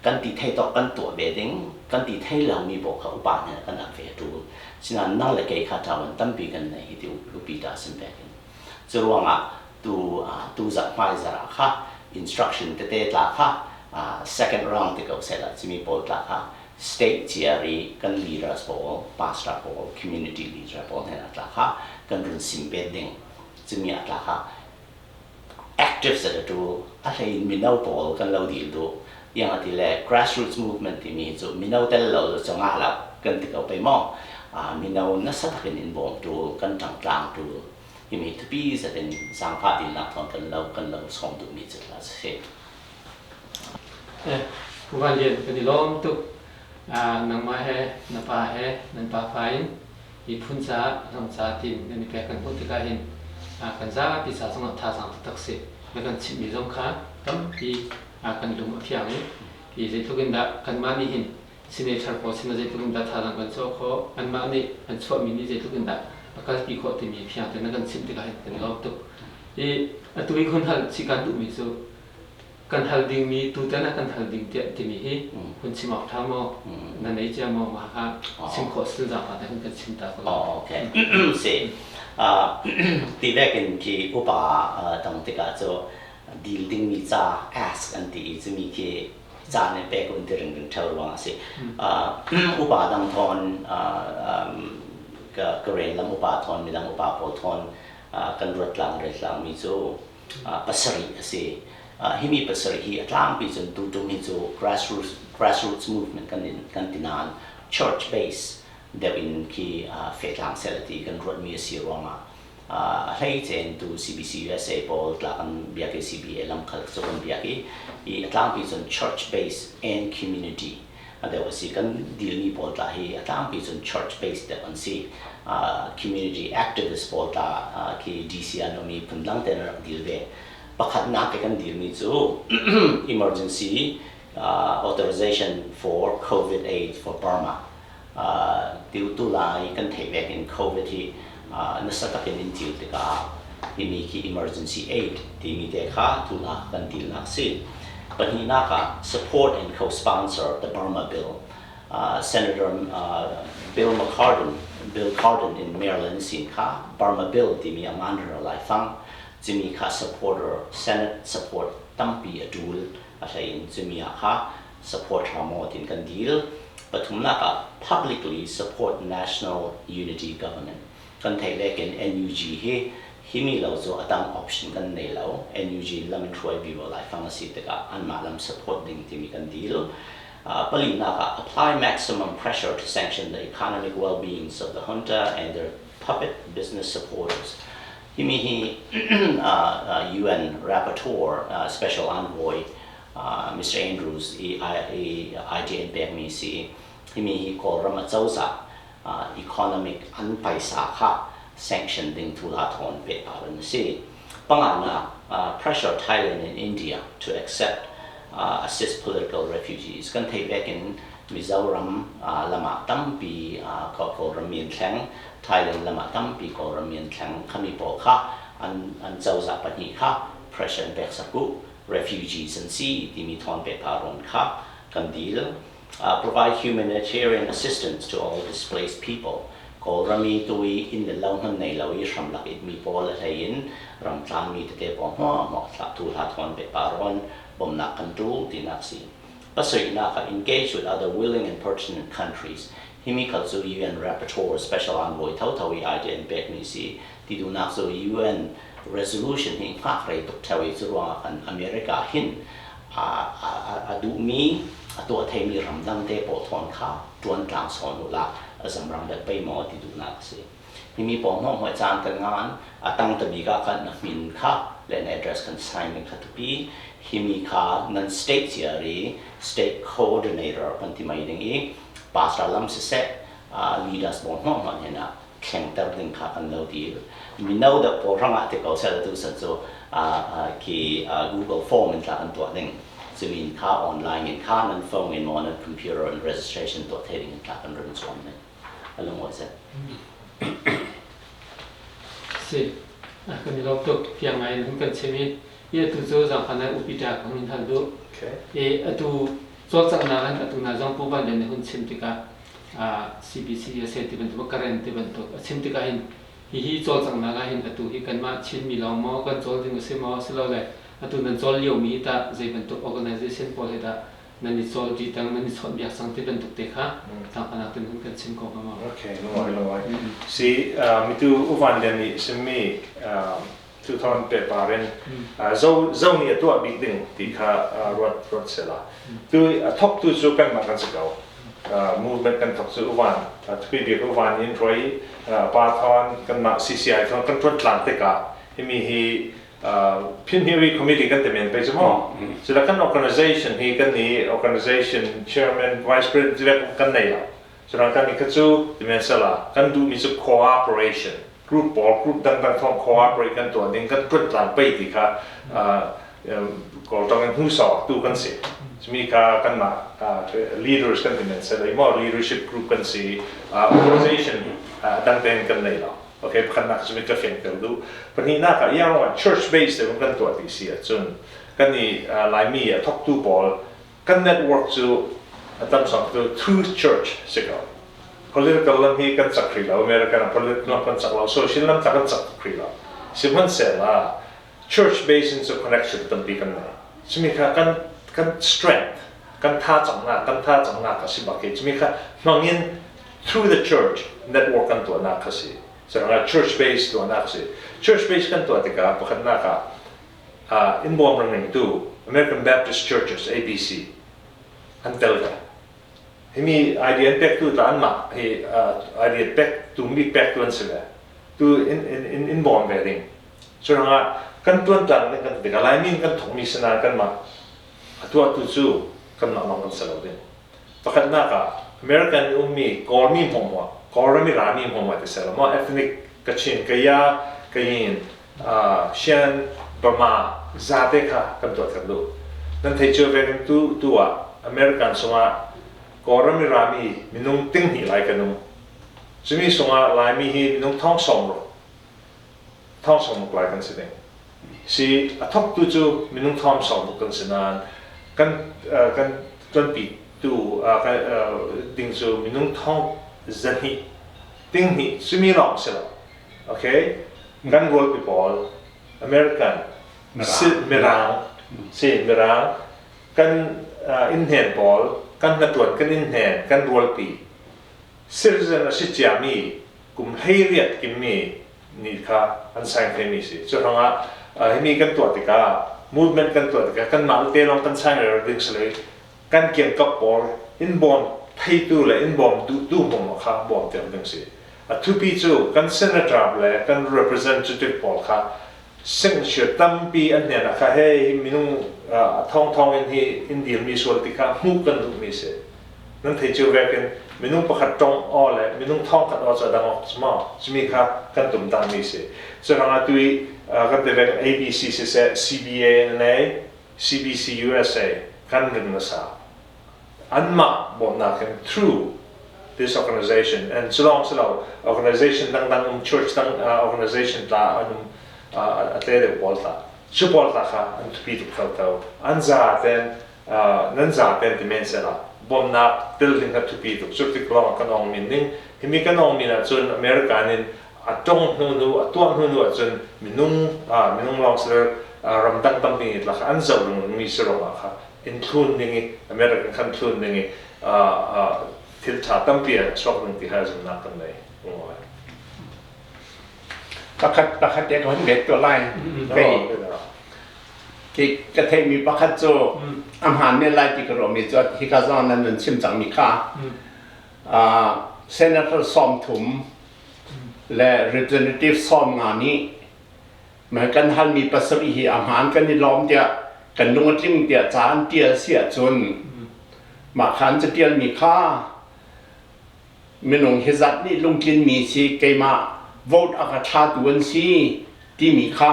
Kan ti thei tawk kan tuah ve ding, kan ti thei lomi paoh kha upa hnenah kan ap ve ṭul. Sinain nang le kei kha ṭawan tampi kan nei hi ti upi ta sim pek in. Cu ruangah tu tu zarh hmai zarh ah kha instruction tete tla kha second round ti ko seh la cimi pawl tla kha state ciar i kan leaders pawl, pastor pawl, community leader pawl hna tla kha kan run sim pet ding. Cimi ah tla kha active set a ṭul. A hlei in mino pawl kan lo dil duh yang ati le grassroots movement timi hi cu mino tel lo cu ngah lo kan ti ko pei maw. Mino nasa takin in bawm ṭul, kan ṭang tlang ṭul. Himi thupi zet in zaangfah dinnak thawng kan lo sawm duhmi cu a si. Pu Van Lian, kan i lawm tuk. Nangmah he na pa he nan pa fa in miphun caah ram caah tiin nan i pek kan hmuh tikah hin kan zapi ca zongah thazaang taktak si. Na kan chimhmi zong kha tampi kan lung a fiang i hi zeitluk in dah kanmah nih hin senator pawl sinah zeitluk in dah thazaang kan chuah khawh, anmah nih an chuahmi nih zeitluk in dah a kalpi khawh timi fiang tein na kan chimh tikah hin kan i lawm tuk. I atu i hun hal chih kan duhmi cu. Kan hal dingmi tutan ah kan hal ding tiah timi hi hun chim awk ṭha maw? Na nei cia maw? Mah kha chim khawh sil zaangfah te hun kan chim ta ko. Oh, okay. Si. Ti vekin khi upa tong tikah cu dil dingmi ca ask an ti i cumi khi ca nih pek un ti ring ring ṭheo ruangah a si. Upa dang thawn ka rel lam upa thawn midang upa pawl thawn kan ruat tlang rel tlangmi cu pasarih a si. Himi pasarih hi a tlangpi cun tutum hi cu grassroots movement kan ti nain church base deuh in khi fehtlang sel ti kan ruatmi a si ruangah a hleice tu CBC USA pawl tla kan biak i CBA lamkhal cu kan biak i a tlangpi cun church base and community a deuh a si. Kan dilmi pawl tla hi a tlangpi cun church based deuh an si. Community activist pawl tla khi DC an um i phundang tein an rak dil ve. Pakhatnak i kan dilmi cu emergency authorization for COVID aid for Burma. Tu lai kan theih vek in COVID hi nasa takin in cil tikah timi khi emergency aid timi te kha tulak kan tilnak si. Pahnihnak ah support and co-sponsor the Burma Bill. Senator Bill McCarden, Bill Cardin in Maryland sin kha Burma Bill timi a ngan lai fang cimi kha supporter Senate support tampi a tul a hlei in cimi ah kha support hram tin kan deal. Pathumnak ah publicly support national unity government. Kan theih lekin NUG hi himi lo cu atang option kan nei lo. NUG lam in hruai vivo lai fang a si tikah anmah lam support ding timi kan deal. Palinak ah apply maximum pressure to sanction the economic well-beings of the junta and their puppet business supporters. Himi hi UN rapporteur, special envoy Mr. Andrews i ITN pekmi si. Himi hi Kawlram acozah economic an paisa kha sanction ding thu la thawn pe pa an si. Panganak, pressure Thailand and India to accept assist political refugees. Kan thei vekin Mizoram lamah tampi Kawlram mi an thleng, Thailand lamah tampi Kawlram mi an thleng. Khami pawl kha an cozah pahnih kha pressure an pek sak u. Refugees an si timi thawn pe pa ron kha kan deal. Provide humanitarian assistance to all displaced people. Kawlram i tu i inn le lo hman nei lo i hramlak it mi pawl a hlei in ramtlang mi tete pawl hmuahhmuah thlah tu hla thawn pe pa rawn bawmnak kan tul tinak si. Pasarihnak ah engage with other willing and pertinent countries. Himi khal cu UN Rapporteur Special Envoy thotho i idea an pekmi si. Ti duhnak cu UN resolution hi hngak rei tuk theo i cu ruangah kan America hin a duhmi a tuah theimi ramdang te pawl thawn kha ṭuan tlang sawn u la a zamrang deuh pei maw ti duhnak a si. Himi pawl hnawhhmuai caan kan ngan a tang tabik ah khan na hmin kha le na address kan sign ding kha tupi himi kha nan state ciari state coordinator kan ti mai ding i pastor lam siseh leaders pawl hnawhhmuai hen ah thlengter ding kha kan lo ti mino deuh pawl hrangah te ko sel tu san cu khi Google form in tla kan tuah ding cumin kha online in kha nan phone in maw nan computer in registration tuah the ding in tla kan run chuam ne alung se. Si kan i lawm tuk fiang ngai in hun kan chim i i atu cu zangfan ai upi ta kong in hal duh i atu cawlcanghnak in atu na zong pu Van Lian nih hun chim tikah CBC USA ti bantuk Karen ti bantuk a chim tikah hin hihi cawlcanghnak ah hin atu hi kanmah Chinmi lawng maw kan cawl ding a si maw silole atu nan cawl liomi tah zei bantuk organization pawl he dah nan i cawl ṭi tang nan i chawnhbiak cang ti bantuk te kha tlangpanak tin hun kan chim ko hnga maw? Okay, lungoi lungoi. Si mitu uvan lian nih simmi 2000 pehpar in zo zo nih a tuah bik ding ti kha ruat ruat sela. Tu a thok tu cu kanmah kan si ko. Movement kan thok cu uvan thupi bik uvan in roi pa thon kanmah CCI thon kan tuan tlang tikah himi hi Phinhiri committee kan ti men pe chu mo. Sila kan organization hi kan ni organization chairman, vice president kan nei lo. Sila kan ni kha cu ti men sela kan duhmi cu cooperation group pawl group dangdang thawng cooperate kan tuah ding kan tuan tlang pei ti kha kawltong in hmuhsawk tu kan si. Cumi kha kanmah leaders kan ti men sela mo leadership group kan si, organization dang tein kan nei lo. Okay, pakhatnak cu ka fianter duh. Pahnihnak ah Yangon church base te kan tuah ti si ahcun. Kan i Laimi a thawktu pawl kan network cu a tam sang cu through church si ko. Political lam hi kan cak hrih lo. American ah political lam kan cak lo. Social lam ta kan cak tuk hrih lo. Sihmanhsehlaw church base in cu connection tampi kan nei. Cumi kha kan kan strength, kan tha cangnak, kan tha cangnak a si bak i cumi kha hmangin through the church network kan tuahnak kha si. Saranga church base tuahnak si. Church base kan tuah tikah pakhatnak ah in bawm ringtu American Baptist Churches ABC an tel ve. Himi idea an pektu tla anmah hi idea pek tu mi pek tu an si ve. Tu in in in bawm ve ding. Curangah kan tuan tlang ding kan tikah Laimi kan thokmi sinain kanmah a tuahtu cu kanmah lawng kan si lo ding. Pakhatnak ah American i ummi Kawlmi hmuahhmuah, Kawlram i rami hmuahhmuah ti seh law maw ethnic Kachin, Kaya, Kayin, Shan, Burma zate kha kan tuah ter duh. Nan thei cio ve tu tu ah American sungah Kawlram i rami minung ting hnih lai kan um. Cumi sungah Laimi hi minung thong sawm ruk thong sawm ruk lai kan si ding. Si a thawktu cu minung thong sawm ruk kan si nain kan kan tuanpi tu ding cu minung thong zahnih ting hnih simi lawng si lo. Okay, kan rualpi pawl American Mirang si Mirang kan inn hnen pawl kan hnatuan kan inn hnen kan rualpi citizen a si ciami kum 18 kimmi ni kha an sign themi si. Cu hrangah himi kan tuah tikah movement kan tuah tikah kanmah te lawng kan sign rero ding si lo kan kiangkap pawl in bawm theitu le in bawm duhtu hmawm kha bawm ter ding si. A thupi cu kan senator le kan representative pawl kha signature tampi an hnen ah kha hei minung thong thong in hi in dirmi sual ti kha hmuh kan duhmi si. Nan thei cio vekin minung pakhat tong aw le minung thong khat aw cu a dang awk cu maw? Cumi kha kan tum dangmi si. Cu rangah tu i kan ti vek ABC siseh CBA na CBC USA kan ring na sa. Anmah bawmhnak in through this organization and cu lawng si lo organization dangdang um church dang organization tla an um a tle deuh pawl tla cu pawl tla kha an thupi tuk thotho an za ten nan zaten ti men sela bawmnak tel ding kha thupi tuk cu tik lawng kan ong min ning himi kan ong min ahcun American in a tong hnu hnu a tuah hnu hnu ahcun minung minung lawng sile ramdang tampi nih tlak an zoh lung mi si ruangah kha in thlun ding i American khan thlun ding i thil tha tampi a chuak ding ti kha zumnak kan nei. Pakhat pakhat te kan bet to lai. Khi ka theihmi pakhat cu a hmaan men lai ti ka ruahmi cu hika zong nan nun chim cangmi kha senator 30 le representative 15 nih kan halmi pasarih hi a hmaan kan i lawm tiah kan lung a tling tiah ca an tial si ahcun mah kha an catialmi kha minung hi zat nih lungtlinmi si keimah vote a ka thlatu an si timi kha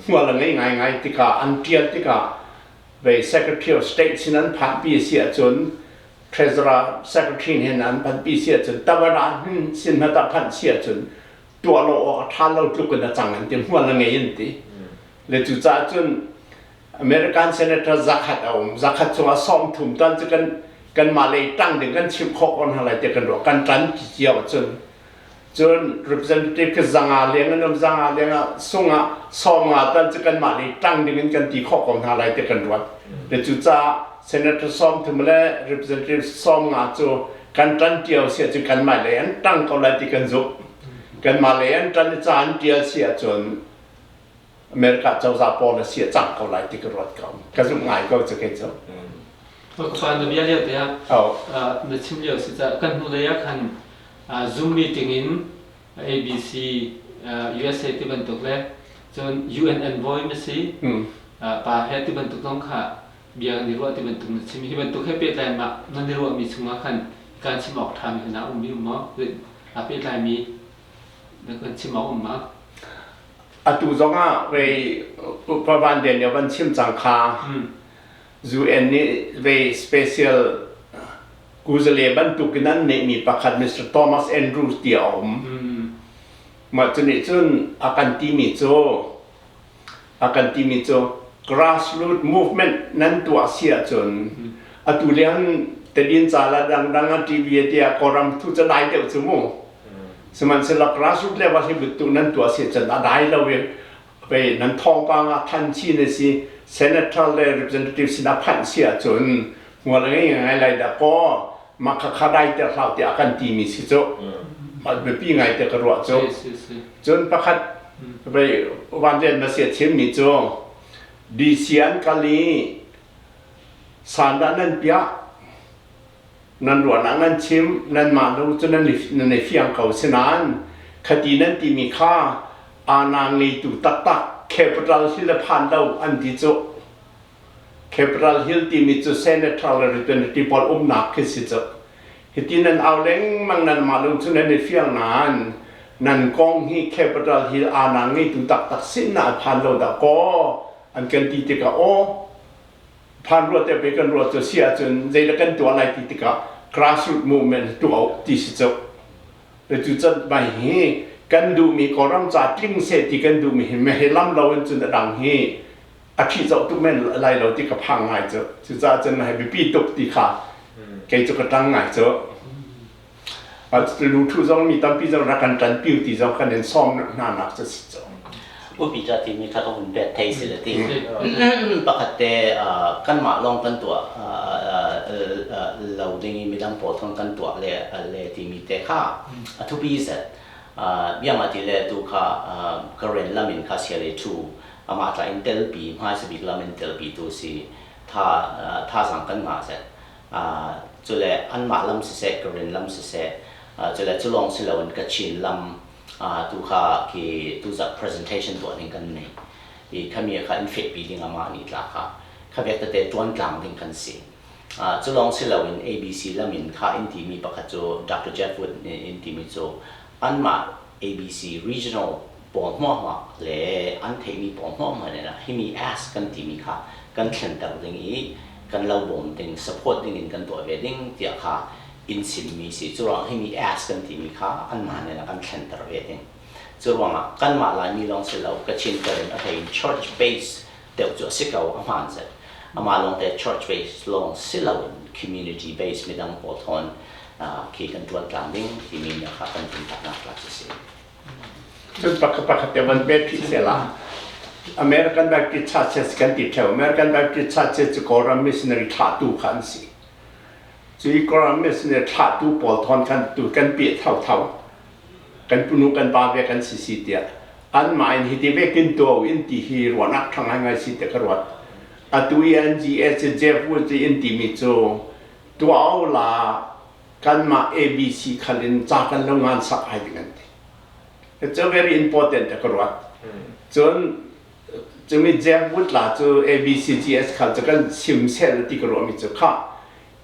hmual a ngei ngaingai tikah an ṭial tikah vei Secretary of State sin an phanpi si ahcun Treasurer Secretary hin an phanpi si ahcun tabara hin sin hmata phanh si ahcun tuah lo awk a ṭha lo tluk in a cang an ti hmual a ngei an ti le cucaah cun American Senator 100 a um 100 chungah 30 tan cu kan kanmah lei ṭang ding kan chimh khawh ko hna lai tiah kan ruah kan ṭan ti cio ahcun cun representative khi 500 leng an um 500 leng ah sungah 50 tan cu kanmah lei ṭang ding in kan ti khawh ko hna lai tiah kan ruat le cucaah Senator 30 le representative 50 cu kan ṭan ṭio si ahcun kanmah lei an ṭang ko lai ti kan zumh kanmah lei an ṭan i ca an ṭial si ahcun America cozah pawl a si a cang ko lai ti ka ruat ko. Ka zumh ngai ko cu kei cu. Ka pa na bia lio te ah na chim lio si ca kan hnu lei ah khan Zoom meeting in ABC USA ti bantuk le cun UN envoy na si pa he ti bantuk zong kha bia kan i ruah ti bantuk na chim hi bantuk he pehtlai ma nan i ruahmi chungah khan kan chim awk ṭhami hna um mi um maw a pehtlai mi na kan chim awk um ma Atu zongah vei Upa Van Lian nih a van chim cang kha UN nih vei special kuzale bantukin an neihmi pakhat Mr. Thomas Andrews ti a um. Mah cu nih cun a kan timi cu a kan timi cu Grassroot movement nan tuah si ahcun atu lian tedin ca la dangdang a TV tiah Kawlram thu ca dai deuh cu mu. Sihmanhsehlaw grassroot level hi buttu nan tuah si ahcun a dai lo i pei nan thawngpang ah than chin a si, senator le representative sin a phanh si ahcun hmual a ngei ngai lai dah kaw mah kha kha dai ter hlau tiah a kan timi si cu. Mah biapi ngai te ka ruah cu. Cun pakhat vei vanrian na sia chimmi cu DC an kal i sandah nan piah, nan ruahnak nan chim, nanmah lo cu nan i fiang ko. Sinain khati nan timi kha aana ngeitu taktak Capitol Hill a phan lo an ti cu. Capitol Hill timi cu senator le representative pawl umnak khi si cu. Hiti nan au lengmang, nanmah lung cu nan i fiang nain nan kong hi Capitol Hill aana ngeitu taktak sin ah a phan lo dah kaw an kan ti tikah, aw, phan ruat te pe kan ruat cu si ahcun zeidah kan tuah lai ti tikah grassroots movement tuah ti si cu. Cu can mai hi kan duhmi Kawlram ca tling seh ti kan duhmi hi mehe lam lo in cun a dang hi a ṭhi zoh tuk men lai lo ti ka phang ngai cu. Cucaah cun hei biapi tuk ti kha kei cu ka ṭang ngai cu. Luthu zong mi tampi zong rak kan ṭanpi ti zong kan in sawm hna nak cu si cu. Upi ca timi kha ka hun bet thei si le ti. Pakhat te kanmah lawng kan tuah lo ding i midang pawl thong kan tuah le le timi te kha a thupi zet. Biang ti le tu kha Karen lam in kha sia le thu amah tla in telpi hmaisa bik lam in telpi tu si tha thazaang kan ngah zet. Cule anmah lam siseh, Karen lam siseh, cule cu lawng si loin Kachin lam tu kha khi tuzarh presentation tuah ding kan nei i khami kha in fehpi ding amah nih tla kha kha vek tete tuan tlang ding kan si. Cu lawng si loin ABC lam in kha in timi pakhat cu Dr. Jeff Wood nih in timi cu anmah ABC regional pawl hmuahhmuah le an theihmi pawl hmuahhmuah nih himi ask kan timi kha kan thlenter ding i kan lo bawm ding, support ding in kan tuah ve ding tiah kha in chimmi si. Cu ruang himi ask kan timi kha anmah nih kan thlenter ve ding. Cu ruangah kanmah Laimi lawng si lo, Kachin Karen a hlei in church base deuh cu a si ko, a hmaan zet. Amah lawng te church base lawng si loin community base midang pawl thawn khi kan ṭuan tlang ding timi nih kha kan tintaknak tlak cu si. Cun pakhat pakhat te van bet rih sehla. American Baptist Churches kan ti ṭheo. American Baptist Churches cu Kawlram missionary thlahtu kha an si. Cu i Kawlram missionary thlahtu pawl thawn khan tu kan piah thotho. Kan punu kan pa ve kan si si tiah anmah in hiti vekin tuah in ti hi ruahnak ṭha ngaingai si tiah ka ruat. Atu i NGS Jeff Woods in timi cu tuah la kanmah ABC khal in ca kan lo ngan sak ai ding an ti. It's a very important ka ruat. Cun cumi Jeff Wood la cu ABCGS khal cu kan sim sel ti ka ruah mi cu kha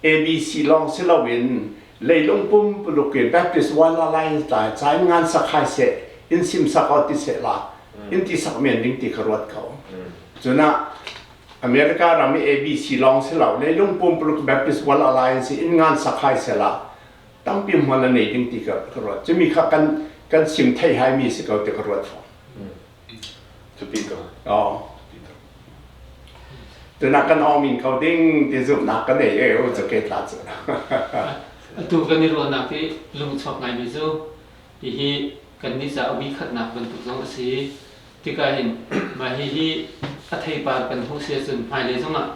ABC lawng si loin leilung pumpuluk i Baptist World Alliance la ca in ngan sak hai seh, in sim sak o ti seh la, in ti sak men ding ti ka ruat ko. Cuna America ram i ABC lawng si lo, leilung pumpuluk Baptist World Alliance in ngan sak hai seh la, tampi hmual a nei ding ti ka ruat. Cumi kha kan sim thei hai mi si ko ti ka ruat fawn. Cupi to. Oh. Tuna kan awmin ko ding ti zumhnak ka nei e u cu ke tla cu. Atu kan i ruahnak hi lungchuak ngaimi cu hihi kan nih ca a khatnak bantuk zong a si. Tikah hin mah hihi a theipar kan hmuh si ahcun hmailei zongah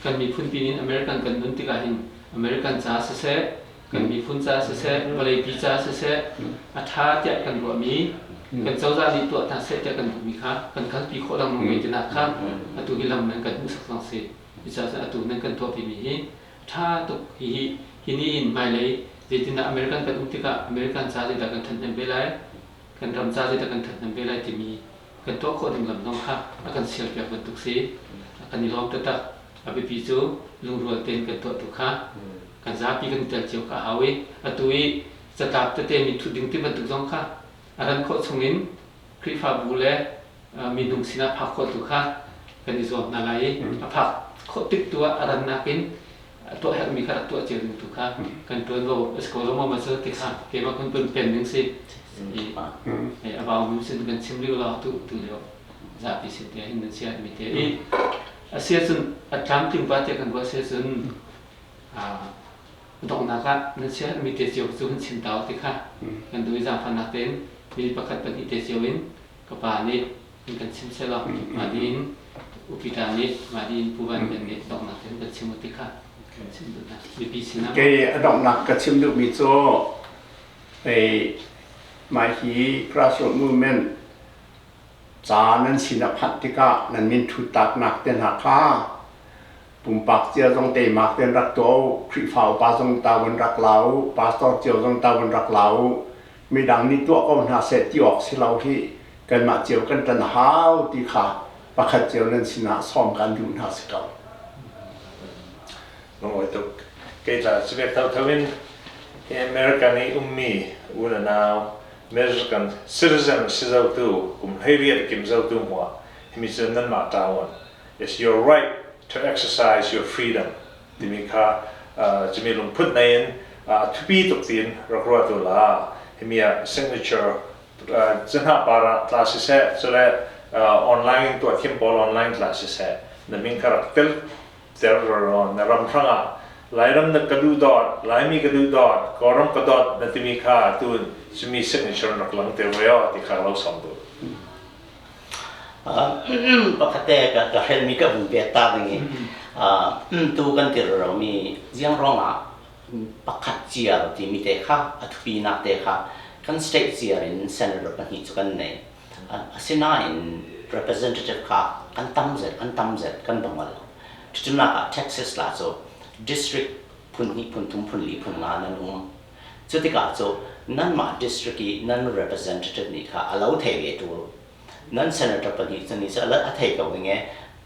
kan miphun pin in American kan nun tikah hin American ca siseh, kan miphun ca siseh, vawleipi ca siseh, a ṭha tiah kan ruahmi, kan cozah nih tuah hna seh tiah kan duhmi kha kan kalpi khawh lengmang ve tinak kha atu hi lam nan kan hmuhsak zong si. Cucaah cun atu nan kan tuahpimi hi ṭha tuk. Hihi hi nih hin hmailei zeitindah American kan um tikah American ca zeidah kan ṭhathnem ve lai, kan ram ca zeidah kan ṭhathnem ve lai timi kan tuah khawh ding lam zong kha a kan sialpiak bantuk si. Kan i lawm taktak. A biapi cu lungrual tein kan tuah tu kha kan zapi kan i tel cio kha a hau i atu i catlap tete mi thut ding ti bantuk zong kha a ran khawh chungin Khrihfabu le minung sinah phak khawh tu kha kan i zuam hna lai i a phak khawh tik tu ah a rannak in tuah herhmi kha rak tuah cio ding tu kha kan ṭuanvo a si ko lo maw ma cu ti kha keimah kun pun pen ding si i a vau mi sin kan chim rih law tu tu lio zapi sin te hin nan sia mi te i. A si ahcun a tlamtling pa tiah kan ruah si ahcun donghnak ah nan siaherhmi te cio cu hun chim ta u ti kha kan duh i zaangfahnak tein mi pakhat pahnih te cio in ka pa nih in kan chim selaw mah dih in U Peter nih mah dih in Pu Van Lian nih donghnak tein kan chim u ti kha kan chim duh hna. Mipi sinah. Kei a donghnak ka chim duhmi cu hei mah hi grassroots movement ca nan sin a phanh tikah nan min ṭhuttaknak te hna kha pumpak cia zong teimak tein rak tuah u, Khrihfa upa zong ta vun rak la u, pastor cio zong ta vun rak la u, midang nih tuah ko hna seh ti awk si lo hi kanmah cio kan ṭan a hau ti kha pakhat cio nan sinah sawm kan duh hna si ko. Lungawi tuk. Kei tla civek thotho in American i ummi u le nau American citizen si zotu kum 18 kim zotu hmuah himi cu nanmah ṭawan It's your right to exercise your freedom timi kha cumi lungput nei in thupi tuk tiin rak ruat u la. Himi ah signature cahna par ah tla siseh, cule online in tuah thiam pawl online tla siseh, na min kha rak tel ter na ram hrangah Lairam na ka duh dawt, Laimi ka duh dawt, Kawlram ka dawt na timi kha tun cumi signature rak lang te ve o ti kha lo som duh. Pakhat te ka hrelmi ka vun pek ta ding i tu kan ti romi ziang ruangah pakhat ciar timi te kha a thupinak te kha kan state ciar in senator pahnih cu kan nei. Asinain representative kha an tam zet an tam zet kan bang lo. Cucunnak ah Texas la cu district phun hnih phun thum phun li phun nga nan um. Cutikah cu nanmah district i nan representative nih kha a lo thei ve tu nan senator pahnih cu nih cu a thei ko ding e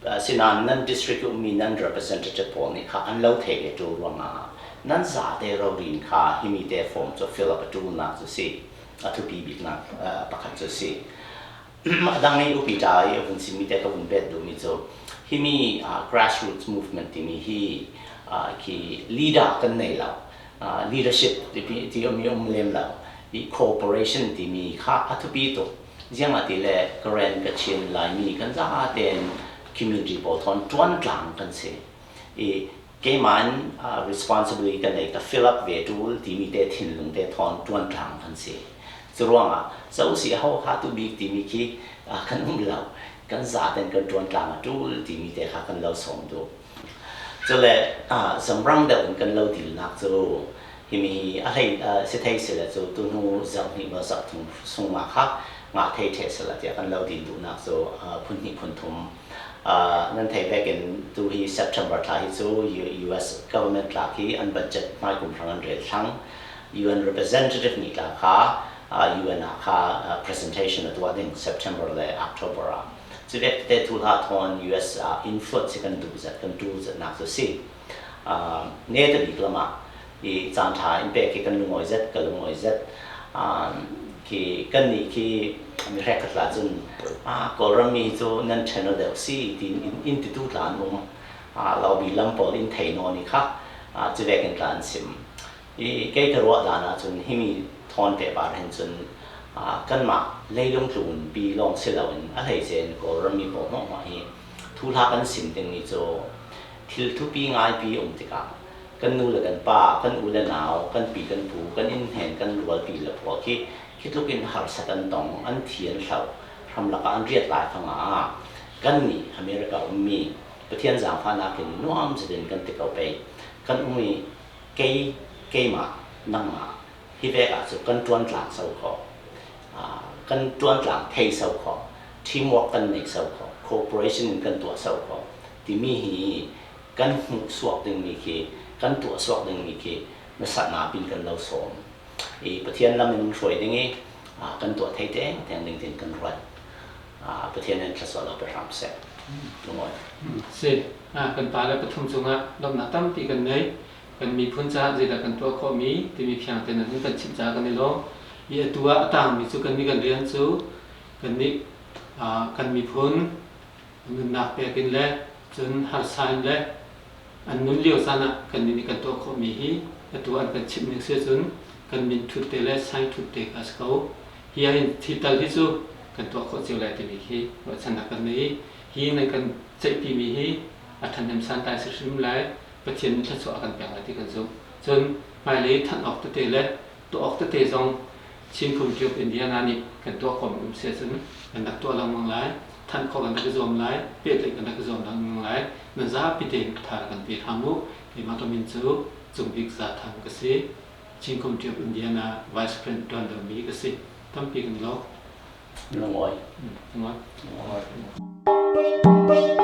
asinain nan district ummi nan representative pawl nih kha an lo thei ve tu ruangah nan zate rorin kha himi te form cu fill up a ṭulnak cu si a thupi biknak pakhat cu si. A dang i upi ṭa i a vun chimmi te ka vun bet duhmi cu himi grassroots movement timi hi khi leader kan nei lo, leadership ti mi um lem lo i cooperation timi kha a thupi tuk. Ziangah ti le Karen, Kachin, Laimi kan za tein community pawl thawn ṭuan tlang kan si i keimah in responsibility ka nei, ka fill up ve ṭul timi te thinlung te thawn ṭuan tlang kan si. Cu ruangah zo si ho ha tu bik timi khi kan um lo, kan zaten kan ṭuan tlang a ṭul timi te kha kan lo sawm duh. Cule zamrang deuh in kan lo dilnak cu himi a hlei si thei sile cu tuhnu zarh hnih maw zarh thum sungah kha ngah thei ṭhe sila tiah kan lo dil duhnak cu phun hnih phun thum nan thei bek in tu hi September thla hi cu US government tla khi an budget hmai kum hrang an rel thlang. UN representative nih tla kha UN ah kha presentation a tuah ding September le October ah. Cu vek te thu hla thawn US ah influence kan duh zat kan tul zat nak cu si. Ne ta bik lam ah i caan tha in pek khi kan lungawi zet ka lungawi zet khi kan nih khi mi hrek khat la cun Kawlram mi cu nan channel deuh si ti in titu tla an um lobby lam pawl in thei nawn i kha cu vek in tla an sim. I kei ka ruah dan ahcun himi thawn te par hin cun kanmah leilung tlunpi lawng si loin a hleice in Kawlram mi pawl hnawhhnawh hi thu hla kan sim dingmi cu thil thupi ngaipi um tikah kan nu le kan pa, kan u le nau, kan pi kan pu, kan innhen, kan rualpi le pawl khi khi tluk in harsat an tong, an thi an hloh, hramlak ah an riat lai fang ah kan nih America ummi Pathian zaangfahnak in nuam zetin kan ti ko pei. Kan um i kei keimah nangmah hi vek ah cu kan ṭuan tlang so khawh, kan ṭuan tlang thei so khawh, teamwork kan nei so khawh, cooperation in kan tuah so khawh timi hi kan hmuh suak dingmi khi kan tuah suak dingmi khi na pin kan lo sawm i Pathian lam in hruai ding i kan tuah thei teng teng ding tin kan ruat. Pathian in thlasawh lo pe hram seh. Lungawi. Si, kan pa le pathum cungah lawmhnak tampi kan nei. Kan miphun caah zeidah kan tuah khawhmi timi fiang tein an kan chimh caah kan i lawm. I atu ah a tangmi cu kan nih kan rian cu kan nih kan miphun nunnak pek in le cun harsa in le an nun lio caan ah kan nih kan tuah khawhmi hi atu an kan chimh ning si cun kan min thut te le sign thut te kha a si ko. Hi ahhin thi tal hi cu kan tuah khawh cio lai timi khi ruahchannak kan nei i hi nan kan ceihpimi hi. A ṭhahnem santlai si hrim lai. Pathian nih thluachuah a kan pek lai ti kan zumh. Cun hmailei thanh awk tete le tuah awk tete zong Chin Committee of Indiana nih kan tuah khawhmi um si ahcun kan rak tuah lengmang lai. Thanh khawh kan rak i zuam lai. Pehtlaih kan rak i zuam lengmang lai. Nan zapi tein tha kan pe hram u. Keimah ka min cu Cung Bik Za Thang ka si. Chin Committee of Indiana Vice President ṭuan deuhmi ka si. Tampi kan i lawm. Lungawi. Lungawi. Lungawi.